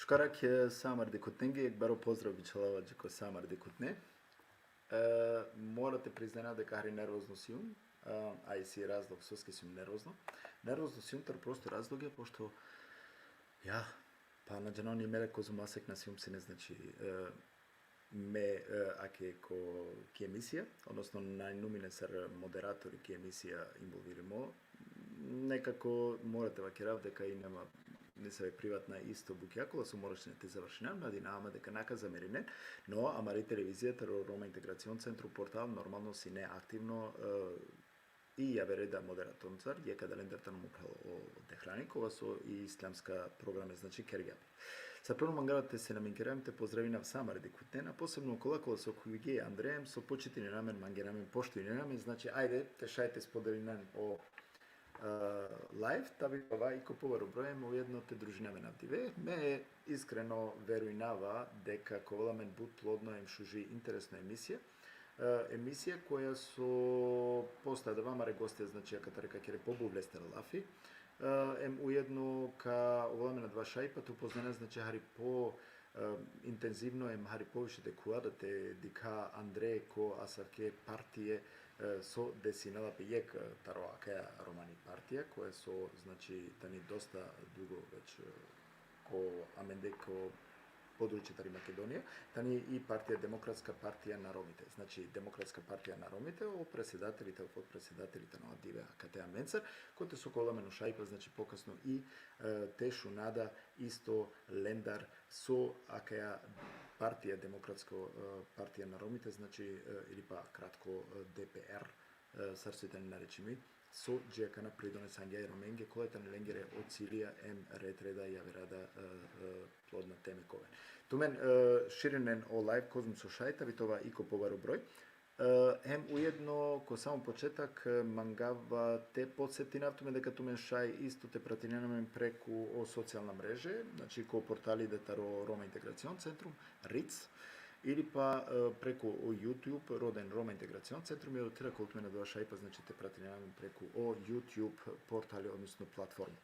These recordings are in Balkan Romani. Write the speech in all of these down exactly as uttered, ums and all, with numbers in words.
Karak, e, sa amare dikhutnenge, jekh baro pozdrav bičhalava dži ko sa amare dikhutne. E, mora te priznena deka hari nervozno sijum, e, a isi razlog soske sijum nervozno. Nervozno sijum taro prosto razloge, pošto, ja, pa na džanav ni me kozom masek na sijum sine, znači, e, me, e, ake ko ki emisija, odnosno na inum ine sar moderatori ki emisija involvirimo, nekako mora te vakerav deka ine ma nesave privatna isto bukja kola so moraš te završinav, nadinava ma deka na ka zamerinen, no amari televizija taro Roma Integracion Centrum portal normalno sine aktivno, e, i javere da moderatoncar, jekh adalendar tano Mukhal o Dehrani, kova so i islamska programe, znači, kergja pe. Sar prvo mangava te selamingerav em te pozdravinav sa amare dikhutnen, a posebno okola kola so khuvge andre, em so počitinena amen, mangena amen, poštujnena amen, znači, ajde, te šaj te spodelinen o, e, live, ta bi ova i ko pobaro broj, em ujedno te družina amen avdive. Me iskreno verujnava deka ka ovel amen but plodno em šuži interesno emisija. E, emisija koja so posle adava amare gostija, znači, akatar ka kere pobut lestar lafi. E, em ujedno ka ovel amen adava šajipa te upoznena, znači, hari po, e, intenzivno em hari poviše dekhuva da te dikha andre ko asavke partie, e, so desinela pe jekh, e, taro akaja romani partija, koja so, znači, tani dosta dugo već, e, ko amende ko područje tari Makedonija, tani i partija, Demokratska partija na Romite. Znači, Demokratska partija na Romite, o predsedateli te o potpredsedateli tano avdive akate amencar, kote so ka ovel amen o šajipa, znači, pokasno i, e, te šuna da isto lendar so akaja partija, Demokratsko, e, partija na Romite, znači, e, ili pa kratko, e, D P R, e, sar so i tani narečimi, so dži akana pridonesangja e Romenge, kola tane lengere o cilija em red reda javera da, e, e, plodna teme ka oven. Tumen, e, širinen o live kozom so šaj, ta bi te ova i ko pobaro broj. E, hem ujedno, ko samo početak, e, mangava te podsetinav tumen deka tumen šaj isto te pratinena amen preku o socijalna mreže, znači ko portali da taro Roma Integracion Centrum, ric, ili pa, e, preku o YouTube, Roden Roma Integracion Centrum, i odoteja ka ovel tumen adava šajipa, znači, te pratinena amen preku o YouTube portali, odnosno platforma.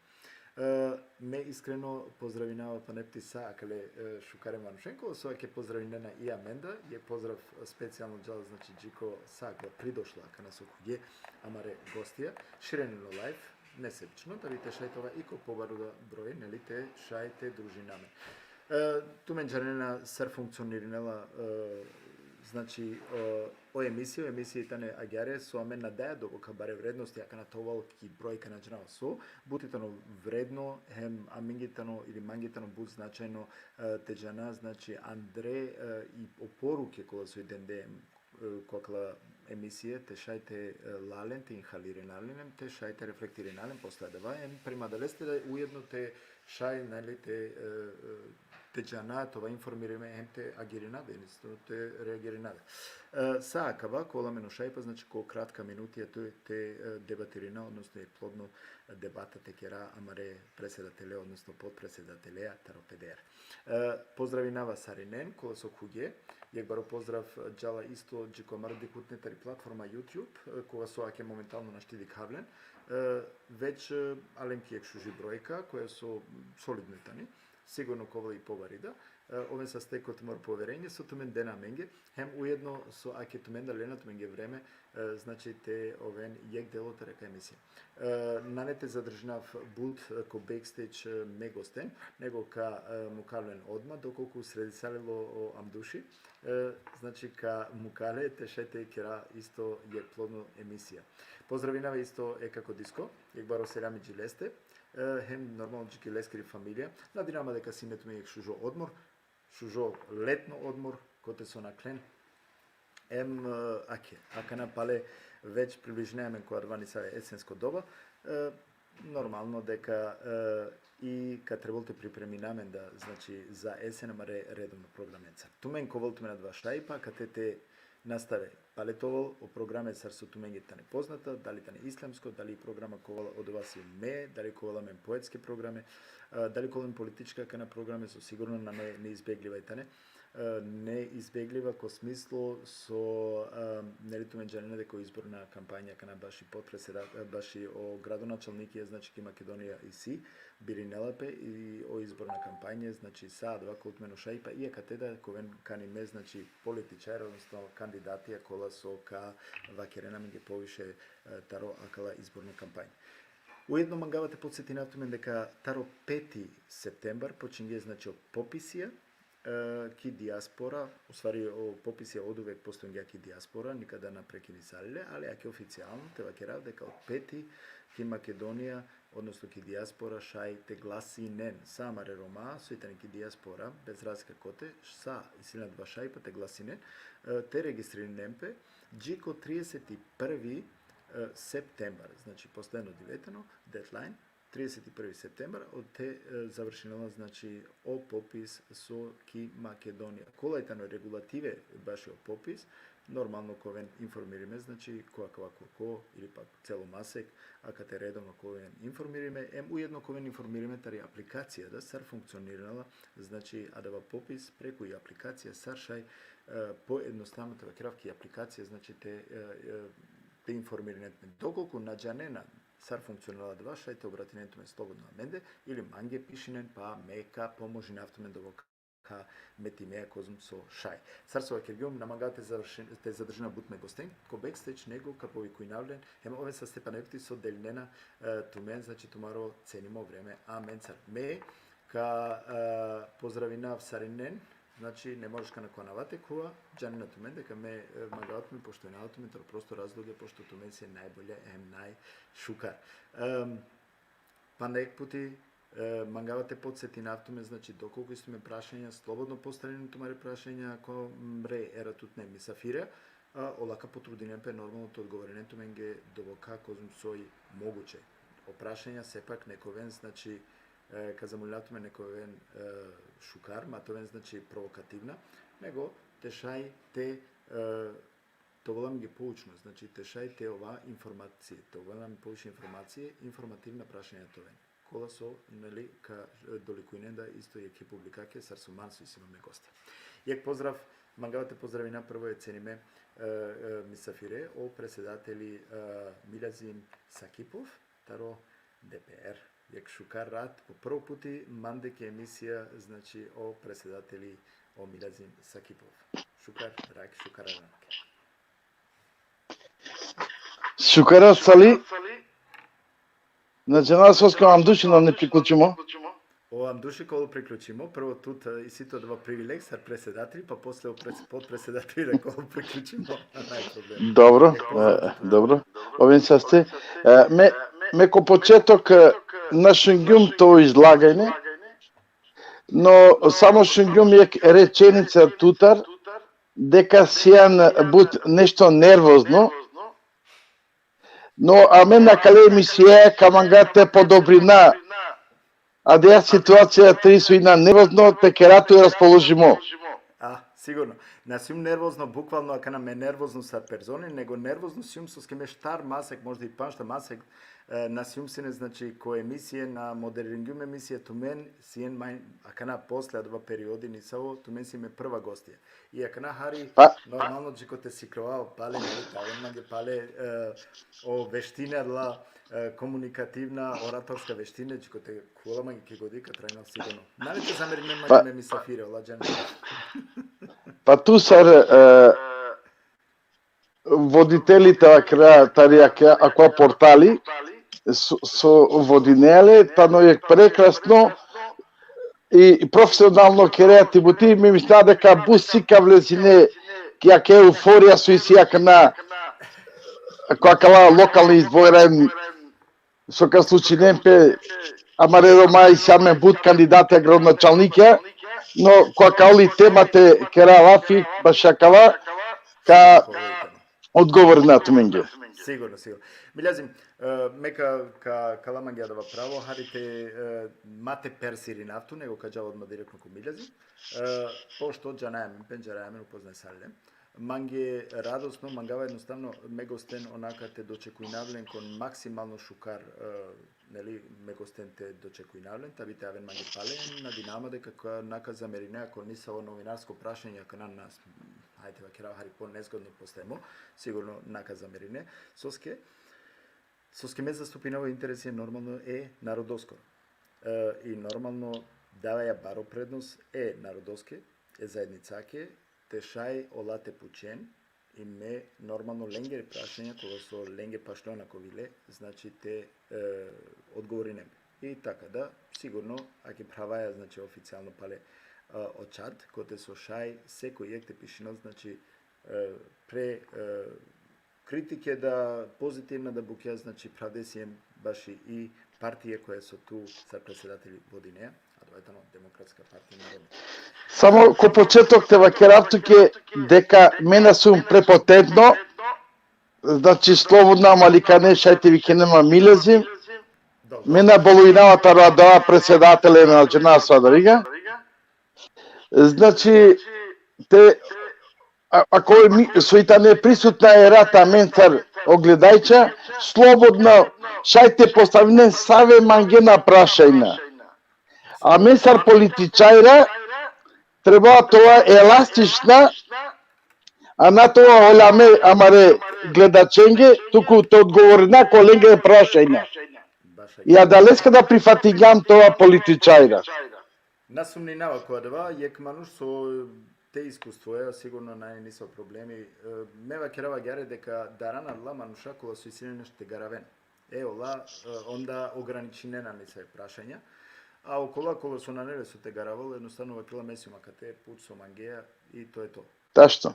E, me iskreno pozdravinava pana pti sa akale, e, šukare manušen, kola so ake pozdravinena i amen da, jekh pozdrav specijalno džala, znači, dži ko sa akala pridošla, akana so khuvge amare gostija, širinen o live, nesebično, da bi te šaj te ova i ko pobaro da broj, neli, te šaj te družina amen. E, tumen džanena sar funkcionirinela, e, znači, e, o emisija, o emisija i tane agjaar so amen na daja dovolno bare vrednosti, akana te ovel ki brojka na džanava so, but i tano vredno, hem amenge tano ili mange tano but značajno, e, te džana, znači, andre, e, i o poruke kola so i dende, e, ko akala emisije, te šaj te, e, la len, te inhalirina len, te šaj te reflektirina len posle adava, em prema adaleste da ujedno te šaj, neli, te, e, e, te džana, te ova informirime, hem te agirina da, odnosno te reagirina da. E, sa akava, ka ovel amen o šajipa, znači, ko kratka minutija te, te, e, debatirina, odnosno jekh plodno debata te kera amare predsedatele, odnosno potpredsedateleja taro P D R. E, pozdravinava sarinen, kola so khuvge, jekh baro pozdrav džala isto dži ko amaro dikhutne tari platforma YouTube, e, kova so ake momentalno našti dikhav len. E, već, e, alen ki jekh šuži brojka, koja so solidno i tani, sigurno ka ovel i pobari da. E, oven saste ko tumaro poverenje so tumen dena amenge, hem ujedno so ake tumen da lena tumenge vreme, e, znači, te oven jekh delo tari akaja emisija. E, nane te zadržinav but, e, ko backstage, e, me gosten, nego ka, e, mukav len odma, dokolku sredisalilo o amduši, e, znači, ka mukav le te šaj te kera isto jekh plodno emisija. Pozdravinava isto e Kako Disko, jekh baro selami dži leste, e, hem normalno dži ki leskiri familija. Nadinava ma deka sine tumen jekh šužo odmor, šužo letno odmor, kote so nakhlen. Em, e, ake, akana pale već približina amen ko adava nesave esensko doba, e, normalno deka, e, i ka trebol te pripremina amen da, znači, za esen amare redovno programenca. Tumen ka ovel tumen adava šajipa, kate te nastave. Pale te ovel o programe sar so tumenge tane poznata, dali tane islamsko, dali programa ka ovel Odova sijum me, dali ka ovel amen poetske programe, e, dali ka ovel amen politička akana programe, so sigurno nane neizbegliva i tane. neizbegliva ko smislo so, e, neli tumen džanena deka o izborna kampanja akana baši potpredseda-, e, baši o gradonačalnikija, znači ki Makedonija isi, birinela pe i o izborna kampanja, znači sa adava kola tumen o šajipa, i akate da ka oven kanime, znači političarja, odnosno kandidatija kola so ka vakerena amenge poviše, e, taro akala izborna kampanja. Ujedno mangava te podsetinav tumen deka taro peti septembar počingja, znači, o popisija, e, ki dijaspora, u stvari o popisija oduvek postojingja ki dijaspora, nikada na prekinisale le, ali ake oficijalno te vakerav deka od peti ki Makedonija, odnosno ki dijaspora šaj te glasinen sa amare Roma, so i tane ki dijaspora, bez razlika kote, sa isi len adava šajipa te glasinen, e, te registrinen pe, dži ko trideset i prvi, e, septembar, znači posledno dive tano, deadline, trideset i prvi septembar, ote, e, završinela, znači, o popis so ki Makedonija. Kola i tano regulative bašo popis, normalno ka oven informirime, znači, ko akava kurko ili pak celo masek, akate redovno ka oven informirime, em ujedno ka oven informirime tari aplikacija da sar funkcionirinela, znači, adava popis preku i aplikacija, sar šaj, e, poednostavno te vakerav ki aplikacija, znači, te, e, e, te informirinen tumen. Dokolku na džanena sar funkcionela adava, šaj te obratinen tumen slobodno amende, ili mange pišinen, pa me ka pomožinav tumen dovol ka metimea kozom so šaj. Sar so vakergjum, na mangava te završin-, te zadržina but me gosten ko backstage, nego ka povikujnav len, hem oven saste pana jekh puti so delinena, e, tumen, znači, tumaro cenimo vreme amencar. Me ka, e, pozdravinav sarinen, znači, ne moraš kana ko anava te khuva, džanena tumen deka me, e, mangava tumen, poštujnava tumen, taro prosto razloge, pošto tumen si najbolja hem najšukar. Em, pana jekh puti, e, mangava te podsetinav tumen, znači, dokolku isi tumen prašanja, slobodno postavinen tumare prašanja ko mre eratutne misafire, a, ola ka potrudinen pe normalno te odgovorinen tumenge dovol ka kozom soj moguće. O prašanja sepak nek oven, znači, e, ka zamolinav tumen, nek oven, e, šukar, ma te oven, znači, provokativna, nego te šaj te, e, te ovel amenge poučno, znači, te šaj te ova informacije, te ovel amenge poviše informacije, informativna prašanja te oven. Kola so, neli, ka, e, dolikujnen da isto jekhe publikake, sar so man so isi man me goste. Jekh pozdrav, mangava te pozdravina prvo e cenime, e, e, misafire, o pretsedateli, e, Milazim Sakipov, taro D P R. Jekh šukar rat, po prvo puti mande ki emisija, znači, o pretsedateli, o Milazim Sakipov. Šukar rat, šukar rat. Šukar rat, Sali. Na džanav soske o Amduši nane priključimo. O Amduši ka ovel priključimo, prvo tut, e, isi tut adava privileg sar pretsedateli, pa posle o prets-, potpretsedateli da ka ovel priključimo, nane problema. Dobro, e, dobro. Oven saste. E, me, me ko početok, e, na šungjum to izlaganje, no samo šungjum jekh rečenica tutar, deka sian but nešto nervozno, no amen akale emisija ka manga te podobrina adaja situacija, te isi na nervozno, te kera tut raspoložimo. A, sigurno. Na sijum nervozno, bukvalno, akana me nervozno sar personi, nego nervozno sijum soske me štar masek, možda i pandž masek, e, na sijum sine, znači, ko emisije, na moderiringjum emisije, tumen sien manj, akana posle adava periodi nisavo, tumen si me prva gostija. I akana hari, pa, normalno, dži kote sikljova pale, neli, te oven mange pale, e, o veštine adala, e, komunikativna, oratorska veštine, dži kote khuva mange ki godi, ka trajnav sigurno. Nane te zamerinen mange, pa, me misafire, ola džan. Pa tu sar, e, voditeli ta kra-, tari ake-, akava portali, so, so vodinea le, tano jekh prekrasno i, i profesionalno kerea ti buti, me mislinav deka but sikavle sine ki ake euforija so isi akana ko akala lokalna izbora, so ka slučinen pe, amare Roma isi amen but kandidati a gradonačalnikija, no ko akala tema te kera lafi, baš akava, ka odgovorina tumenge. Sigurno, sigurno. Milazim, e, me ka, ka, ka la mange adava pravo, hari te, e, ma te persirinav tut, nego ka džav odma direktno ko Milazim. E, pošto džanaja amen, pendžaraja amen, upoznaj sar lem. Mange radosno, mangava jednostavno me gosten onaka te dočekujnav len kon maksimalno šukar, e, neli, me gosten te dočekujnav len, tabi te aven mange pale, nadinama deka ka, na ka zamerine, ako nisavo novinarsko prašanje, akana na, hajde vakerav hari po nezgodno postemo, sigurno na ka zamerine, soske, soske me zastupinava interesi normalno e narodoskoro. E, i normalno davaja baro prednost e narodoske, e zaednicake, te šaj ola te pučen, i me normalno lengere prašanja, kola so lenge pašljona ko vile, znači te, e, odgovorinem. I taka da, sigurno, ake phravaja, znači, oficijalno pale, e, o čat, kote so šaj, sekoj jekh te pišinel, znači, e, pre, e, kritike da pozitivna da bukja, znači, phravde siem baši i partije koja so tu sar predsedateli vodinea, adava tano Demokratska partija na Romi. Samo ko početok te vakerav tuke deka me na sum prepotentno, znači slobodno, ama likane šaj te vikine ma Milezim. Dobro. Me na bolujnava taro adava predsedatele na džana so adariga. Znači, te, a, ako mi, so i tane prisutna e rata amen sar ogledajča, slobodno šaj te postavinen save mangena prašanja. Amen sar političajra, treba tova elastična, a na tova olame amare gledačenge, tuku te odgovorina ko lenge prašanja. I adaleske da prifatingjam tova političajra. Na sumninava ko adava, jekh manuš so te iskustvoja, sigurno nane niso problemi. E, me vakerava agjaar deka darana adala manuša kola so isi len nešto te garaven. E, ola, e, onda ograničinena nesave prašanja. A okola kola so nane le so te garavel, jednostavno vakerela me sum akate, puč so mangea i to je to. Tačno.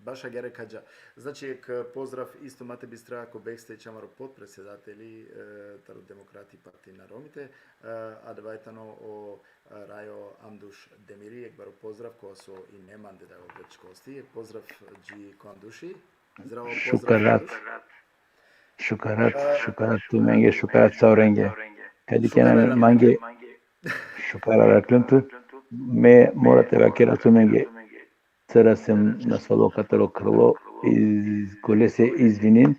Baš agjaar ka dža. Znači, jekh pozdrav isto ma te bistra ko backstage amaro potpredsedateli, e, taro Demokrati Parti na Romite, e, adava tano o, e, Rajo Amduš Demiri, jekh baro pozdrav, kova so ine mande da već gosti, jekh pozdrav dži ko Amduši. Zdravo, pozdrav, Šukarat. Amduš. Šukarat, e, šukarat tumenge, šukarat savrenge. Kadi kena mange, šukar arakhlum tu, me mora te vakera tumenge. Cara sem nasvalo kataro krlo, iz, kolese izvinin.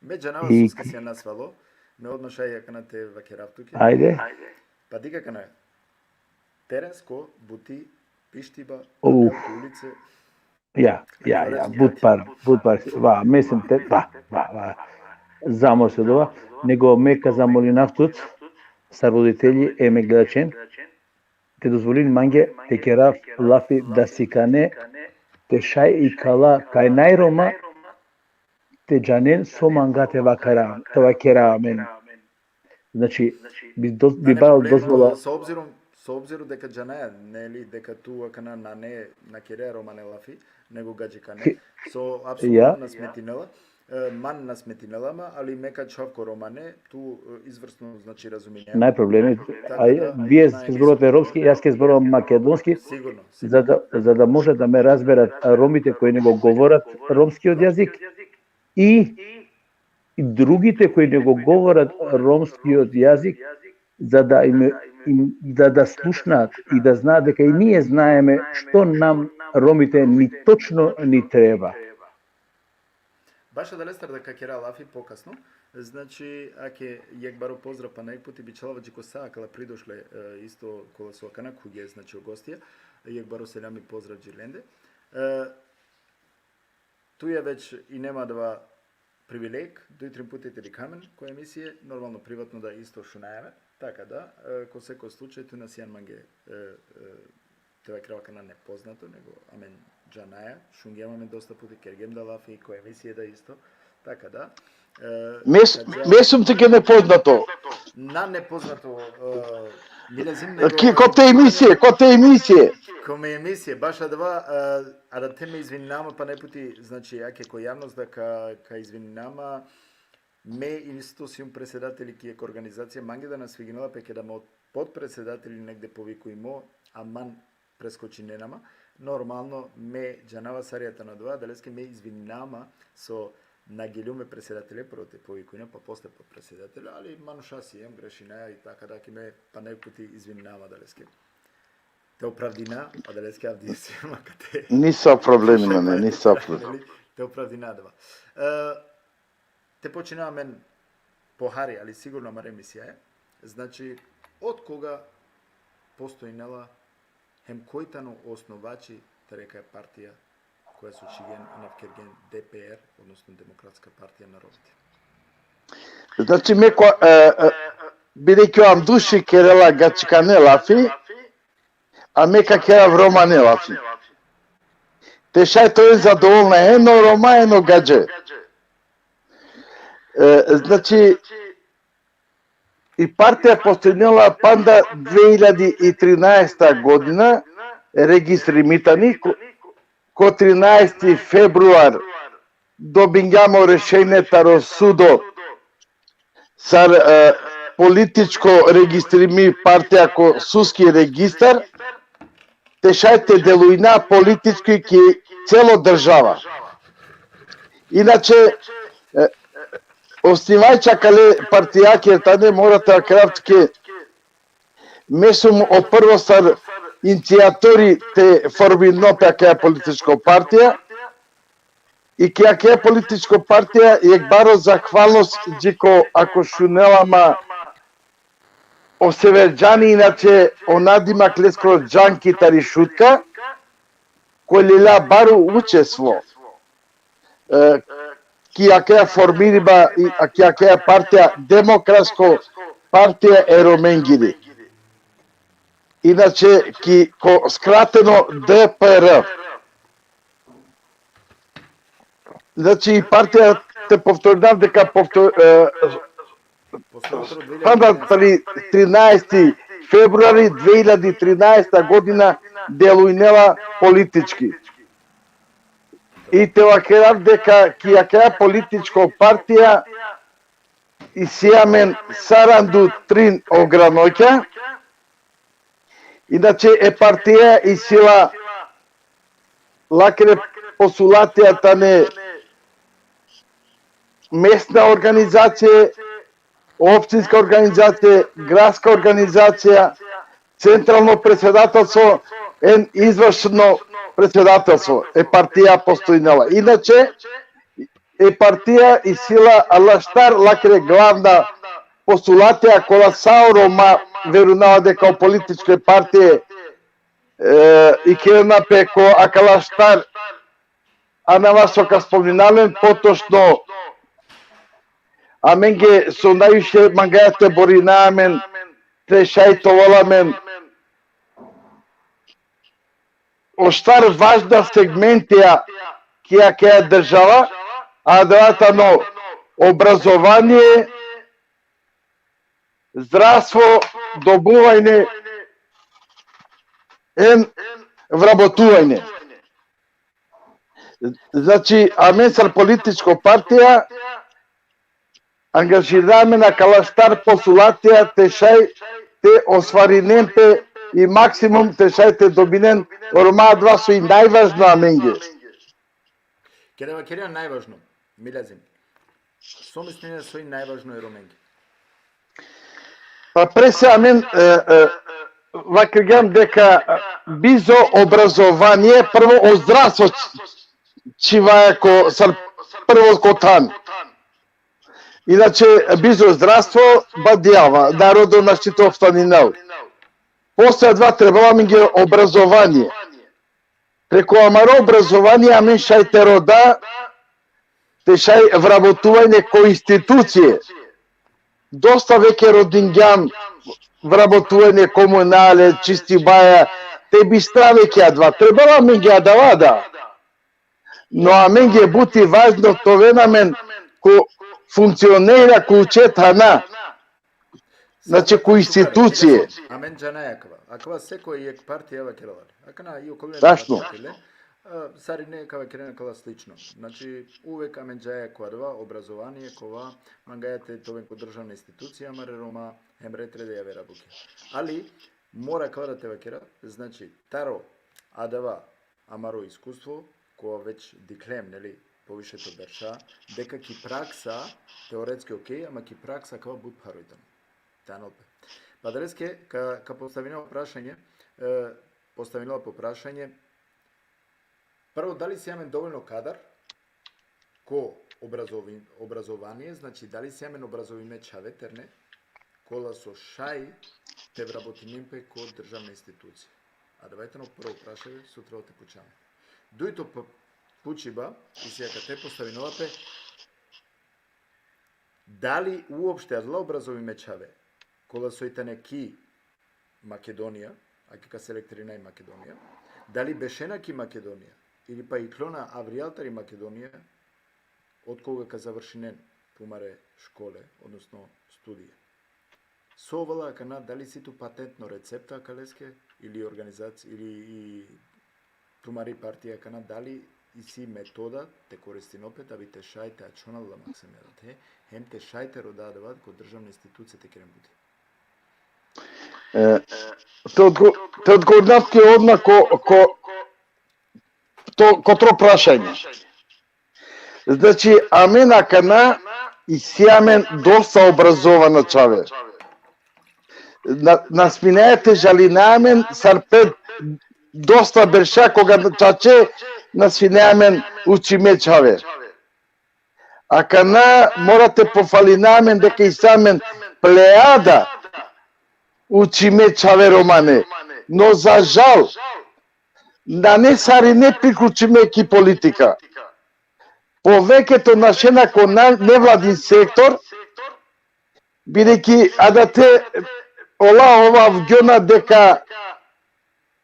Me džanava soske sijam nasvalo, me odma šaj akana te vakerav tuke. Ajde. Pa dikh akana. Terensko buti, pištiba, uf, ulice. Ja, ja, ja, but par, but par, va, me sem te, va, va, va. Zamor se dova, nego me ka zamolinav tut, sar voditelji e me gledačen, te dozvolin mange te kerav lafi da sikane, te šaj i kala kaj naj Roma te džanen so manga te vakera, te vakera amen. Znači, bi do-, bi baro dozvola. S obzirom, s obzirom deka džanaja, neli, deka tu akana nane, na kerea romane lafi, nego gadžikane. So apsolutno na smetinela. E, man na smetinela ma, ali me ka čhav ko romane, tu, e, izvrsno, znači, razuminea. Naj problemi. Aj, vi zborovate romski, jaz ke zborovav makedonski. Sigurno, sigurno. Za da, za da може да ме разберат Ромите кои не го говорат ромскиот јазик и, и другите кои не го говорат ромскиот јазик, за да им, им, за да слушнат и да знаат дека и ние знаеме што нам Ромите ни точно ни треба. Baš adalestar da ka kera lafi pokasno. Znači, ake jekh baro pozdrav pana jekh puti bičhalava dži ko sa akala pridošle, e, isto kola so akana khuvge, znači, o gostija. Jekh baro selam i pozdrav dži lende. E, tuja već ine ma adava privileg, duj trin puti te dikha amen ko emisije, normalno privatno da isto šunaja amen, taka da, e, ko seko slučaj tu na sijan mange, e, e, te vakerav akana nepoznato, nego amen džanaja, šungjem amen dosta puti, kergjem da lafi, ko emisije da isto, taka da. E, me, me sum tuke nepoznato. Na nepoznato, e, Milezim, nego... Ki, kote emisije, kote emisije. Ko me emisije, baš adava, e, a da te me izvinama pana jekh puti, znači, ake ko javnost da ka, ka izvinama, me isto sijum predsedateli ki jekh organizacija, mange da na sviginela pe keda mo potpredsedateli negde povikujmo, a man preskočinena ma. Normalno, me džanava sar tano adava, adaleske me izvinama so na geljum e predsedatele, prvo te povikujna, pa posle potpredsedatele, ali manuša siem, grešinaja i taka da, ki me pana jekh puti izvinama adaleske. Te opravdina, adaleske avdive siem akate. Niso problemi, nane, niso problemi. Te opravdina adava. E, te počina amen pohari, ali sigurno amare emisija e. Znači, od koga postojnela hem koj tano osnovači tari akaja partija koja so čhigen, anavkergen D P R, odnosno Demokratska partija naroda. Znači, me ko, e, e, bidejki o Amduši kerela gadžikane lafi, a me ka kerav romane lafi. Te šaj te oven zadovolna eno Roma, eno gadže. E, znači, i partija postojnela panda dve hiljadi i trinaesta godina, registrimi tani, ko, ko trinaesti februar dobingjam o rešenie taro sudo, sar, e, političko registrimi partija ko sudski registar, te šaj te delujna politički ki celo država. Inače, e, osnivači akale partija, ked tane, mora te vakerav tuke, me sum o prvo sar inicijatori te formirno pe akaja političko partija, i ki akaja političko partija jekh baro zahvalnost dži ko, ako šunela ma, o Severdžani, inače o nadimak leskoro Džanki tari Šutka, koj lelja baro učestvo, e, ki akaja formiriba, i, a ki akaja partija, Demokratsko partija e Romengiri. Inače, ki, ko skrateno D P R. Znači, i partija, te povtorinav deka povtor-, e, panda tari trinaesti februari dve hiljadi trinaesta godina delujnela politički. I te vakerav deka ki akaja političko partija isi amen saranda u trin ogranokja. Inače, e partija isi la, lakere postulatija tane mesna organizacija, opštinska organizacija, gradska organizacija, centralno pretsedatelstvo, em izvršno pretsedatelstvo. E partija postojnela. Inače, e partija isi la ala štar lakere glavna postulatija, kola sa o Roma verujnela deka o političke partije, e, ikerena pe ko akala štar anava so ka spomninav len, potočno amenge so najviše mangaja te borina amen, te šaj te ovel amen o štar važna segmentija ki akaja država, adava tano obrazovanie, zdravstvo, dobuvanje em vrabotuvanje. Znači, amen sar političko partija angažirina amen akala štar postulatija te šaj te ostvarinen pe i maksimum te šaj te dobinen o Roma adava so i najvažno amenge. Keda vakerea najvažno, Milazim, so misline so i najvažno e Romenge? Pa pre se amen, e, e, vakergjam deka, e, bizo obrazovanie, prvo o zdravstvo č-, čhivaja ko, sar prvo ko than. Inače, bizo zdravstvo, badjava, narodo našti te opstaninel. Posle adava trebela amenge obrazovanie. Preku amaro obrazovanie amen šaj te roda, te šaj vrabotuvanje ko institucije. Dosta veke rodingjam vrabotuvanje komunale, čistibaja, te bistra veke adava. Trebela amenge adava da. No amenge but i važno te oven amen ko funkcionera, ko uče thana. Znači, ko institucije. Amen džanaja akava. Akava sekoj jekh partija vakerela. Akana i okolne. Tačno. Partije, e, sarine ka vakerena akala slično. Znači, uvek amen džaja ko adava obrazovanie, kova mangaja te, te oven ko državna institucija, amare Roma, hem ret red javera bukja. Ali, mora akava da te vakera, znači, taro adava amaro iskustvo, kova već dikhlem, neli, poviše to berša, deka ki praksa, teoretski okej, ama ki praksa akava but pharo i tano. Te anel pe. Pa adaleske, ka, ka postavina o prašanje, e, postavina po prašanje, prvo, dali si amen dovoljno kadar, ko obrazovi-, obrazovanie, znači dali si amen obrazovime čhave terne, kola so šaj te vrabotinen pe ko državne institucije. Adava tano prvo prašanje, so trebela te pučam. Dujto p-, pučiba, isi akate postavinela pe, dali uopšte adala obrazovime čhave, kola so i tane ki Makedonija, ake ka selektirina i Makedonija, dali bešena ki Makedonija, ili pa iklona avrijal tari Makedonija, od koga ka završinen tumare škole, odnosno studije. So ovela akana, dali si tu patentno recepta akaleske, ili organizacija, ili i tumari partija akana, dali isi metoda te koristino pe, da bi te šaj te ačhona la maksimum te, hem te šaj te roda adava ko državne institucije te keren buti. E, te odgo-, te odgovorinav ti odma ko, ko, to, ko tro prašanje. Znači, amen akana isi amen dosta obrazovana čhave. Na, na sminaja te žalina amen sar pred dosta berša koga čače na sminaja amen učime čhave. Akana mora te pofalina amen deka isi amen plejada učime čhave romane. No za žal, nane sarine priključime ki politika. Poveke to našena ko na-, nevladin sektor, бидејќи адате ола ова вгјона дека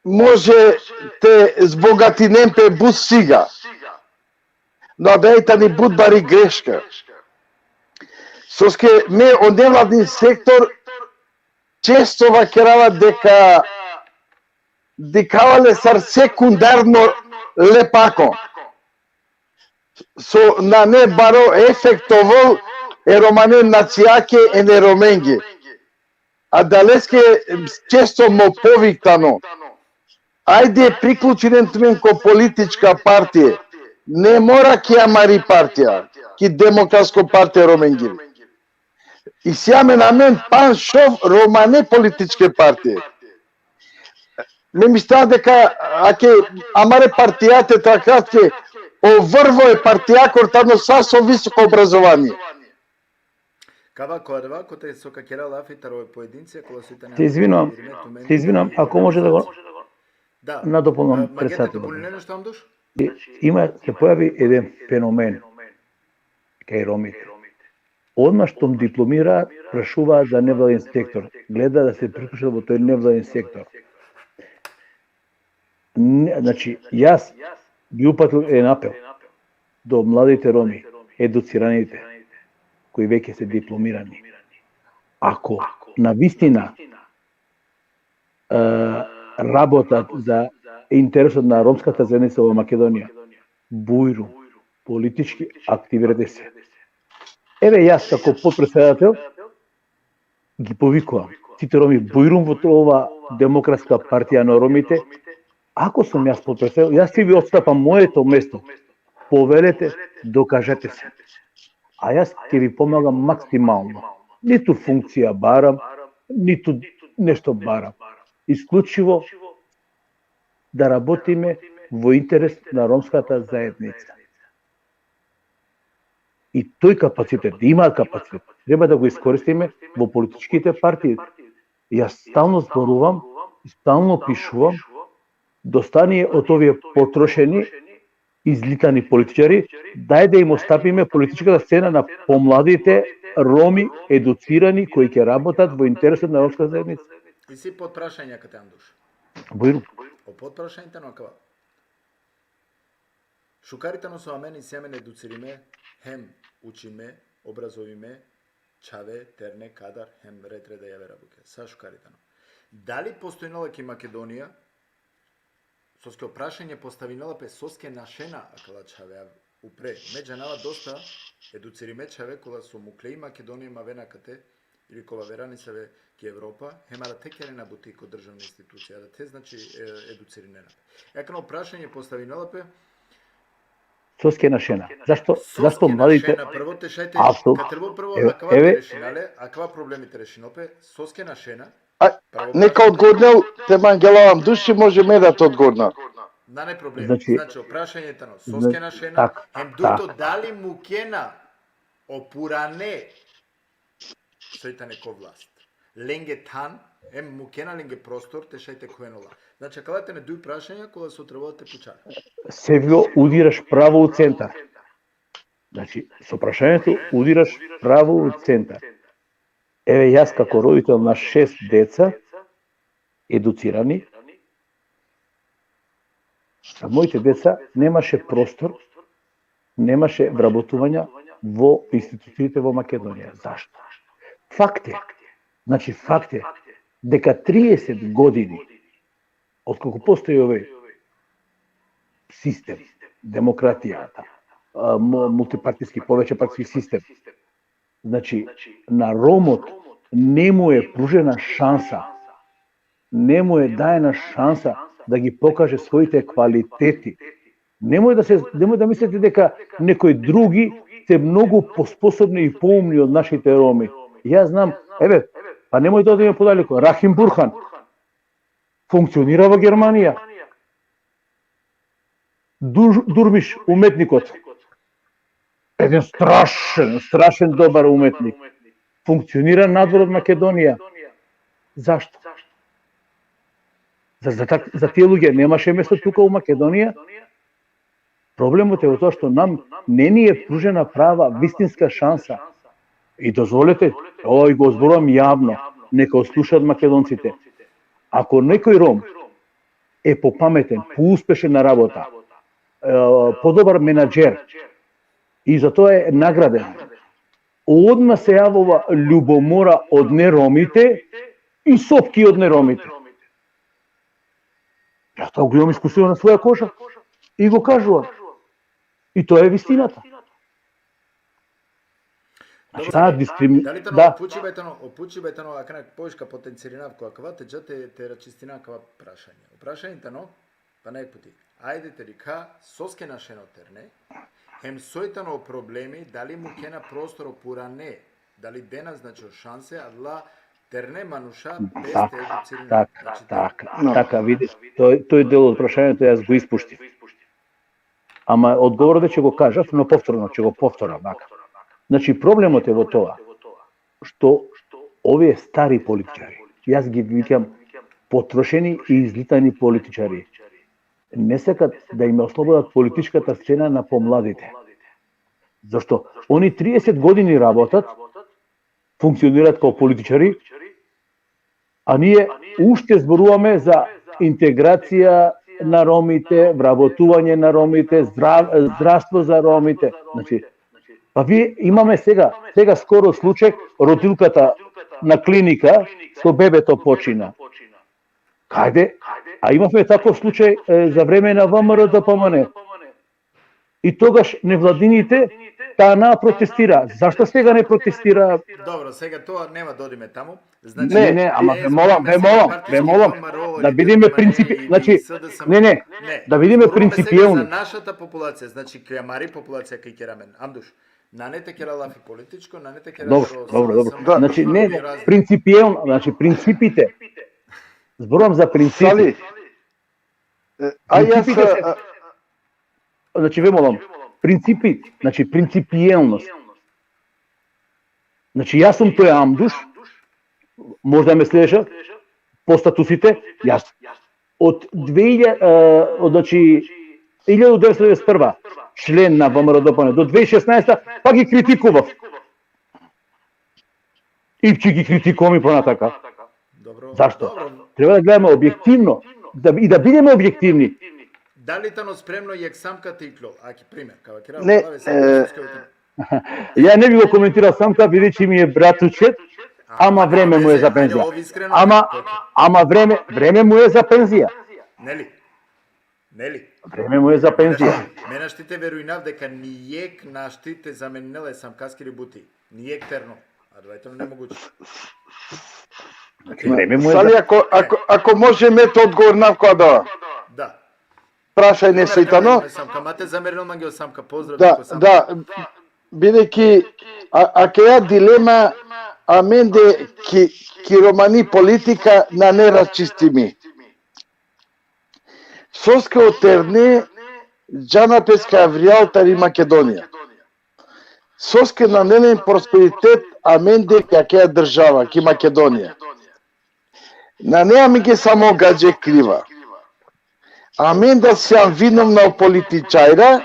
може те збогатинен пе бут сига. Но да е тани бут бари грешка. Соски ме од невладин сектор често вакерава дека дикавале сар секундарно лепако. Со на не баро ефектовол е романе нацијаке е не роменги. Адалески често мо повиктано. Ајде приклучинен тумен ко политичка партија. Не мора ки амари партија, ки Демократско партија Роменгири. И си амен амен пан шов романе политичке партија. Ме мислам дека аке амаре партијате тракратке оврво е партијакор тано са со високо образование. Kava ko adava, kote so ka kera lafi taro pojedincija, kola so i tane Te izvinam, birime tumen te izvinam, i ako može da go- Da. Nadopolnom E, magete predsedatelju. Dopolnjuješ nešto, Amduš? Има, се појави еден феномен кај Ромите. Одма што дипломира, прашува за невладин сектор. Гледа да се приклучат во тој невладин сектор. Не, значи, јас би упатил еден апел до младите Роми, едуцираните, кои веќе се дипломирани. Ако на вистина е, работат за интересот на ромската заедница во Македонија, бујрум, политички активирате се. Еве јас како подпредседател ги повикувам сите Роми, бујрум во ова Демократска партија на Ромите. Ако сум јас подпредседател, јас ќе ви отстапам моето место. Повелете, докажете се. А јас ќе ви помагам максимално. Ниту функција барам, ниту нешто барам. Исклучиво да работиме во интерес на ромската заедница. И тој капацитет, да имаат капацитет, треба да го искористиме во политичките партии. Јас стално зборувам, стално пишувам, доста ни е од овие потрошени, излитани политичари, дај да им остапиме политичката сцена на помладите Роми, едуцирани, кои ќе работат во интересот на ромска заедница. Isi podprašanja kate, Amduš? Бујрум. O podprašanje tano akava. Šukari tano so amen isi amen educirime, hem učime, obrazovime, čhave, terne, kadar, hem red reda javera bukja. Sa šukari tano. Dali postojnela ki Makedonija, soske o prašanje postavinela pe soske našena akala čhave, a upre. Me džanava dosta educirime čhave kola so mukle i Makedonija ma avena kate, ili kola avera nisave ki Evropa, hem adate kerena buti ko državna institucija, adate, znači, e, educirinena pe. Akana o prašanje postavinela pe, Soske našena. Зашто, soske зашто младите našena, prvo te šaj te, Apsolutno. Ka trebol prvo Evo, akava te eve- rešinale, akava problemi te rešinol pe, soske našena, А, prvo нека одговорнел те мангелавам души, може ме да те одговорна. Nane problem. Znači- Znači, o prašanje tano, soske našena, tak, hem duto, tak. Dali mukena o purane soj tane ko vlast? Lenge than, hem mukena lenge prostor te šaj te khuven ola. Znači, akala tane duj prašanja kola so trebela te puča. Sevjo, udiraš pravo u centar. Znači, so prašanjето udiraš pravo u centar. Еве јас како родител на шест деца, едуцирани, за моите деца немаше простор, немаше вработувања во институциите во Македонија. Зашто? Факт е, значи факт е дека триесет години, отколку постои овој систем, демократијата, а, му-, мултипартиски, повеќепартиски систем, значи, на Ромот не му е пружена шанса, не му е даена шанса да ги покаже своите квалитети. Немој да се, немој да мислите дека некои други се многу поспособни и поумни од нашите Роми. Јас знам, еве, па немој да одиме подалеку, Рахим Бурхан функционира во Германија. Дур-, Дурмиш, уметникот, еден страшен, страшен добар уметник, функционира надвор од Македонија. Зашто? За, за, так-, за тие луѓе немаше место тука у Македонија. Проблемот е во тоа што нам не ни е пружена права, вистинска шанса. И дозволете, ој, го зборувам јавно, нека го слушаат македонците. Ако некој Ром е попаметен, поуспешен на работа, е, подобар менаџер, и за тоа е награден, одма се јавува љубомора од неромите и сопки од неромите. Ја тоа го имам искусено на своја кожа. И го кажувам. И тоа е вистината. Значи, Добро, таа дали-, дискрими-, дали тано да. Опучи бетано, опучи бетано, акана поишка потенциринав која кава, те џа те, те рачистина кава прашање. Прашање тано, па најпути. Ајде те рика, соски нашено терне, хем сој тано проблеми, дали мукена простор пуране, дали дена, значи, шансе, адла терне мануша без Така, те едуцирина. така, Значи, така, Но. така, видиш, тој, тој дел од прашањето јас го испуштив. Ама одговорот ќе го кажав, но повторно ќе го повторам, така. Значи, проблемот е во тоа што овие стари политичари, јас ги викам потрошени и излитани политичари, не сакат да им ослободат политичката сцена на помладите. Зашто они триесет години работат, функционираат како политичари, а ние уште зборуваме за интеграција на ромите, вработување на ромите, здрав-, здравство за ромите. Значи, па вие имаме сега, сега скоро случај, родилката на клиника со бебето почина. Кајде? А имавме таков случај, е, за време на В М Р Д П М Н. И тогаш невладините таа протестира. Зашто сега не протестира? Добро, сега тоа нема да одиме таму. Не, не, ама ве молам, ве молам, ве молам, да бидеме принципи-, значи, не, не, да бидеме принципиелни. За нашата популација, значи, кај амари популација кај керамен. Амдуш, нане те кера лафи политичко, нане те кера Добро, шо-, добро, само добро. Да. Значи, не, не, разни- принципиелно, значи, принципите. Зборувам за принципи. Сали, е, а јас... Принципите се- а, Значи, ве молам, принципи, значи, принципиелност. Значи, јас сум тој Амдуш, може да ме следеше, по статусите, јас од две илјади, е, од, значи, илјаду деветстотини деветдесет и прва член на В М Р Д П Н до две илјади шеснаесета, па ги критикував. И ќе ги критикувам и понатака. Добро. Зашто? Добро. Треба да гледаме објективно, да, и да бидеме објективни. Дали тано спремно јек самка те иклол? Аки пример, кава кира, Не, кава е, Ја не би го коментирал Самка, бидејќи ми е братучет, ама време му е за пензија. Ама, ама време, време му е за пензија. Нели? Нели? Време му е за пензија. Мене шти те верујнав дека нијек нашти те замениле Самкаски бути. Нијек терно. А двајтено немогуче. Значи, време му е Сали, за... ако, ако, ако може ме те одговор на која да. Да. Прашај не сој тано. Самка, ма те замерил манге о Самка, поздрав Да, ти ко Самка. Да, бидејќи а, а ке ја дилема, аменде ки, ки романи политика на не расчисти ми. Soske o terne džana peske avrijal tari Makedonija. Soske nane len prosperitet amende ki akaja država, ki Makedonija. Nane amenge samo gadže kriva. Amen da sijam vinovna o političarja,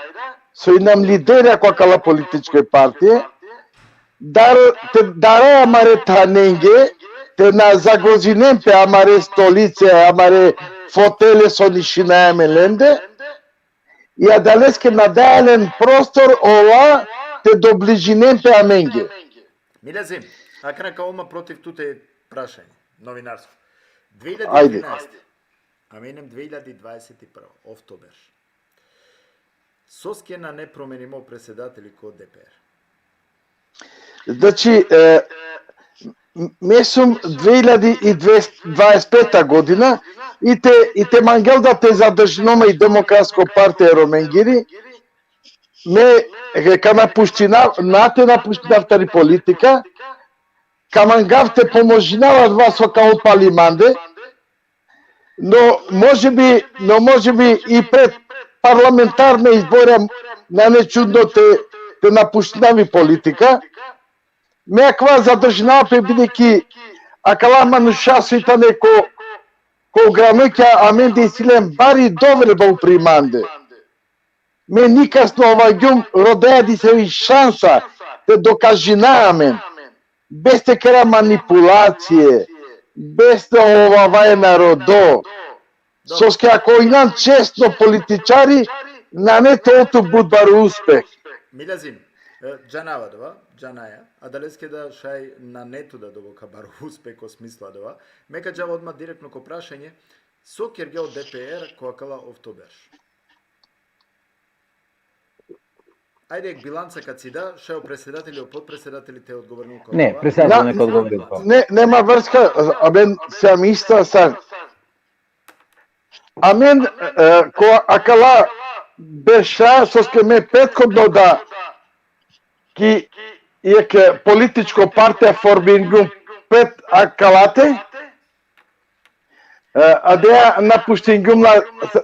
so inam liderja ko akala političke partije, dar, te dara amare thanenge, te na zagrozinen pe amare stolice, amare fotele so nišinaja amen lende, i adaleske na daja len prostor ola te dobližinen pe amenge. Milazim, akana ka ol ma protiv tute prašanje, novinarsko. Ajde. Dve hiljadi trinaeste, a me inem dve hiljadi dvadeset i prvo, oktober. Soske nane promenimo predsedateli ko D P R? Znači, e, m- me sum dve hiljadi dvadeset peta godina i te, i te mangel da te zadržinoma i Demokratsko partija Romengiri, me e, ka napuštinav, na te napuštinav tari politika, ka mangav te pomožinav adava so ka ol pali mande, no može bi, no može bi i pred parlamentarna izbora nane čudno te, te napuštinav i politika. Me akava zadržinav pe bidejki akala manuša so i tane ko, ko granokja amende isi len bari doverba upri mande. Me nikas na ovagjum, rodaja disavi šansa te dokažina amen. Bez te kera manipulacije, bez te ovavaja narodo. Soske ako injan česno političari, nane te ol tut but baro uspeh. Milazim, e, džanava adava, džanaja, adaleske da šaj nane tut da doboka baro uspeh ko smisla adava. Me ka džav odma direktno ko prašanje, so kergja o D P R ko akala oktober? Ajde, jekh bilanca ka cida, šaj o predsedateli, o potpredsedateli te odgovorinu ko Ne, adava. predsedateli Na- neka odgovorinu. Ne, nema vrska, amen sijam ista sar. Amen, e, ko akala berša, soske me prethodno da ki jekh političko partija formingjum pred akalate, e, adaja napuštingjum la,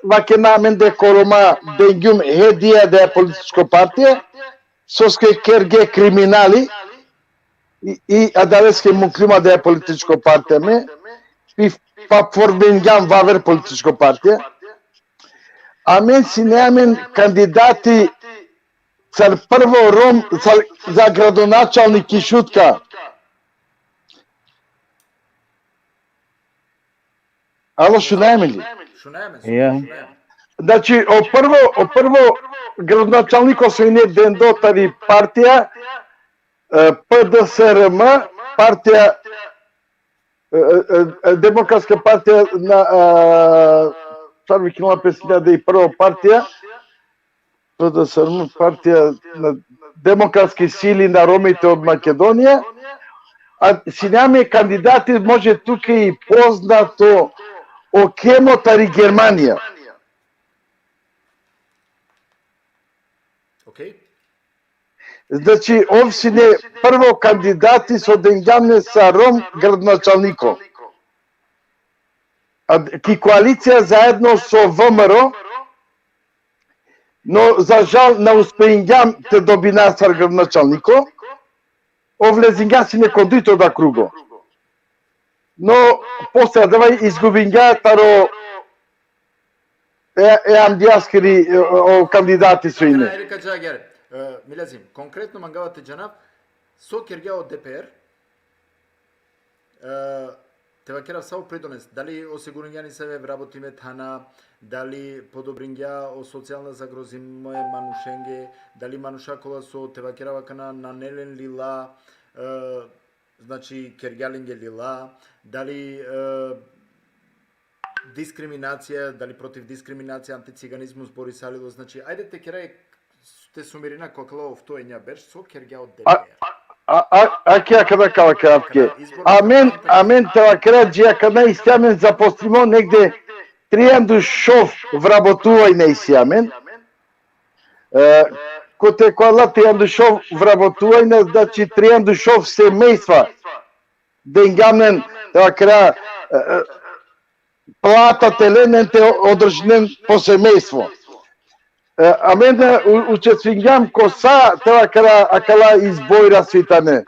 vakena amende ko Roma dengjum hedija adaja političko partija, soske kerge kriminali, i, i adaleske mukljum adaja političko partija me, i pa formingjam vaver političko partija. Amen sine amen kandidati sar prvo Rom, sar, za gradonačalnik i Šutka. Alo, šunaja me li? Šunaja me, Ja. šunaja me. Znači, o prvo, o prvo gradonačalniko so ine dendo tari partija, e, P D S R M, partija, e, e, e, Demokratska partija na, a, sar vikinela pes hiljada i prvo partija, P D S R M, partija na demokratski sili na Romite od Makedonija, a sine amen kandidati, može tuke i poznato, o Kemo tari Germanija. Okej. Znači, ov sine prvo kandidati so dengjam len sar Rom gradonačalniko. A, ki koalicija zaedno so V M R O, no za žal na uspeingjam te dobina sar gradonačalniko, ov lezingja sine ko dujto da krugo. No, posle adava izgubingja taro e, e amdijaskiri, e, o, o kandidati so ine. Erika Džager, e, Milazim, konkretno mangava te džanav, so kergja o D P R, e, te vakerav sa o pridones, dali osiguringja nesave vrabotime thana, dali podobringja o socijalna zagrozime manušenge, dali manuša kola so te vakerav akana nane len lila, e, znači kergja lenge lila, dali, e, diskriminacija, dali protiv diskriminacija, anticiganizmu zborisalilo, znači, ajde te kera, te sumirina ko akala ofto enja berš, so kergja o D P R. A, a, a, ake, akana kala kratke. Izbor- Amen, amen te vakera dži akana isi amen zaposlimo negde trianda u šov vrabotuvajna isi amen. E, kote kola trianda u šov vrabotuvajna, znači trianda u šov semejstva. Dengjam len, te vakera, e, e, plata te len, em te održinen po semejstvo. E, amen, e, u-, učestvingjam ko sa te vakera akala izbora so i tane.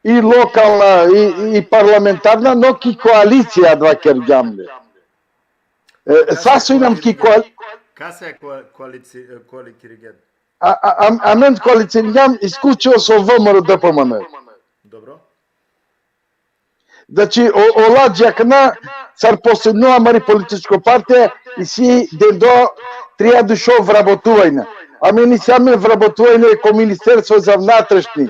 I lokalna, i, i parlamentarna, no ki koalicija adava kergjam le. E, sa so inam ki koal- Kasa e koalici, koalicirigjan? A, a, am-, amen koaliciringjam isključivo so V M R D P M N. Dobro. Znači, o, ola dži akana, sar posledno amari političko partija, isi dendo trianda šov vrabotuvanja. Amen isi amen vrabotuvanja ko Ministerstvo za vnatrešni.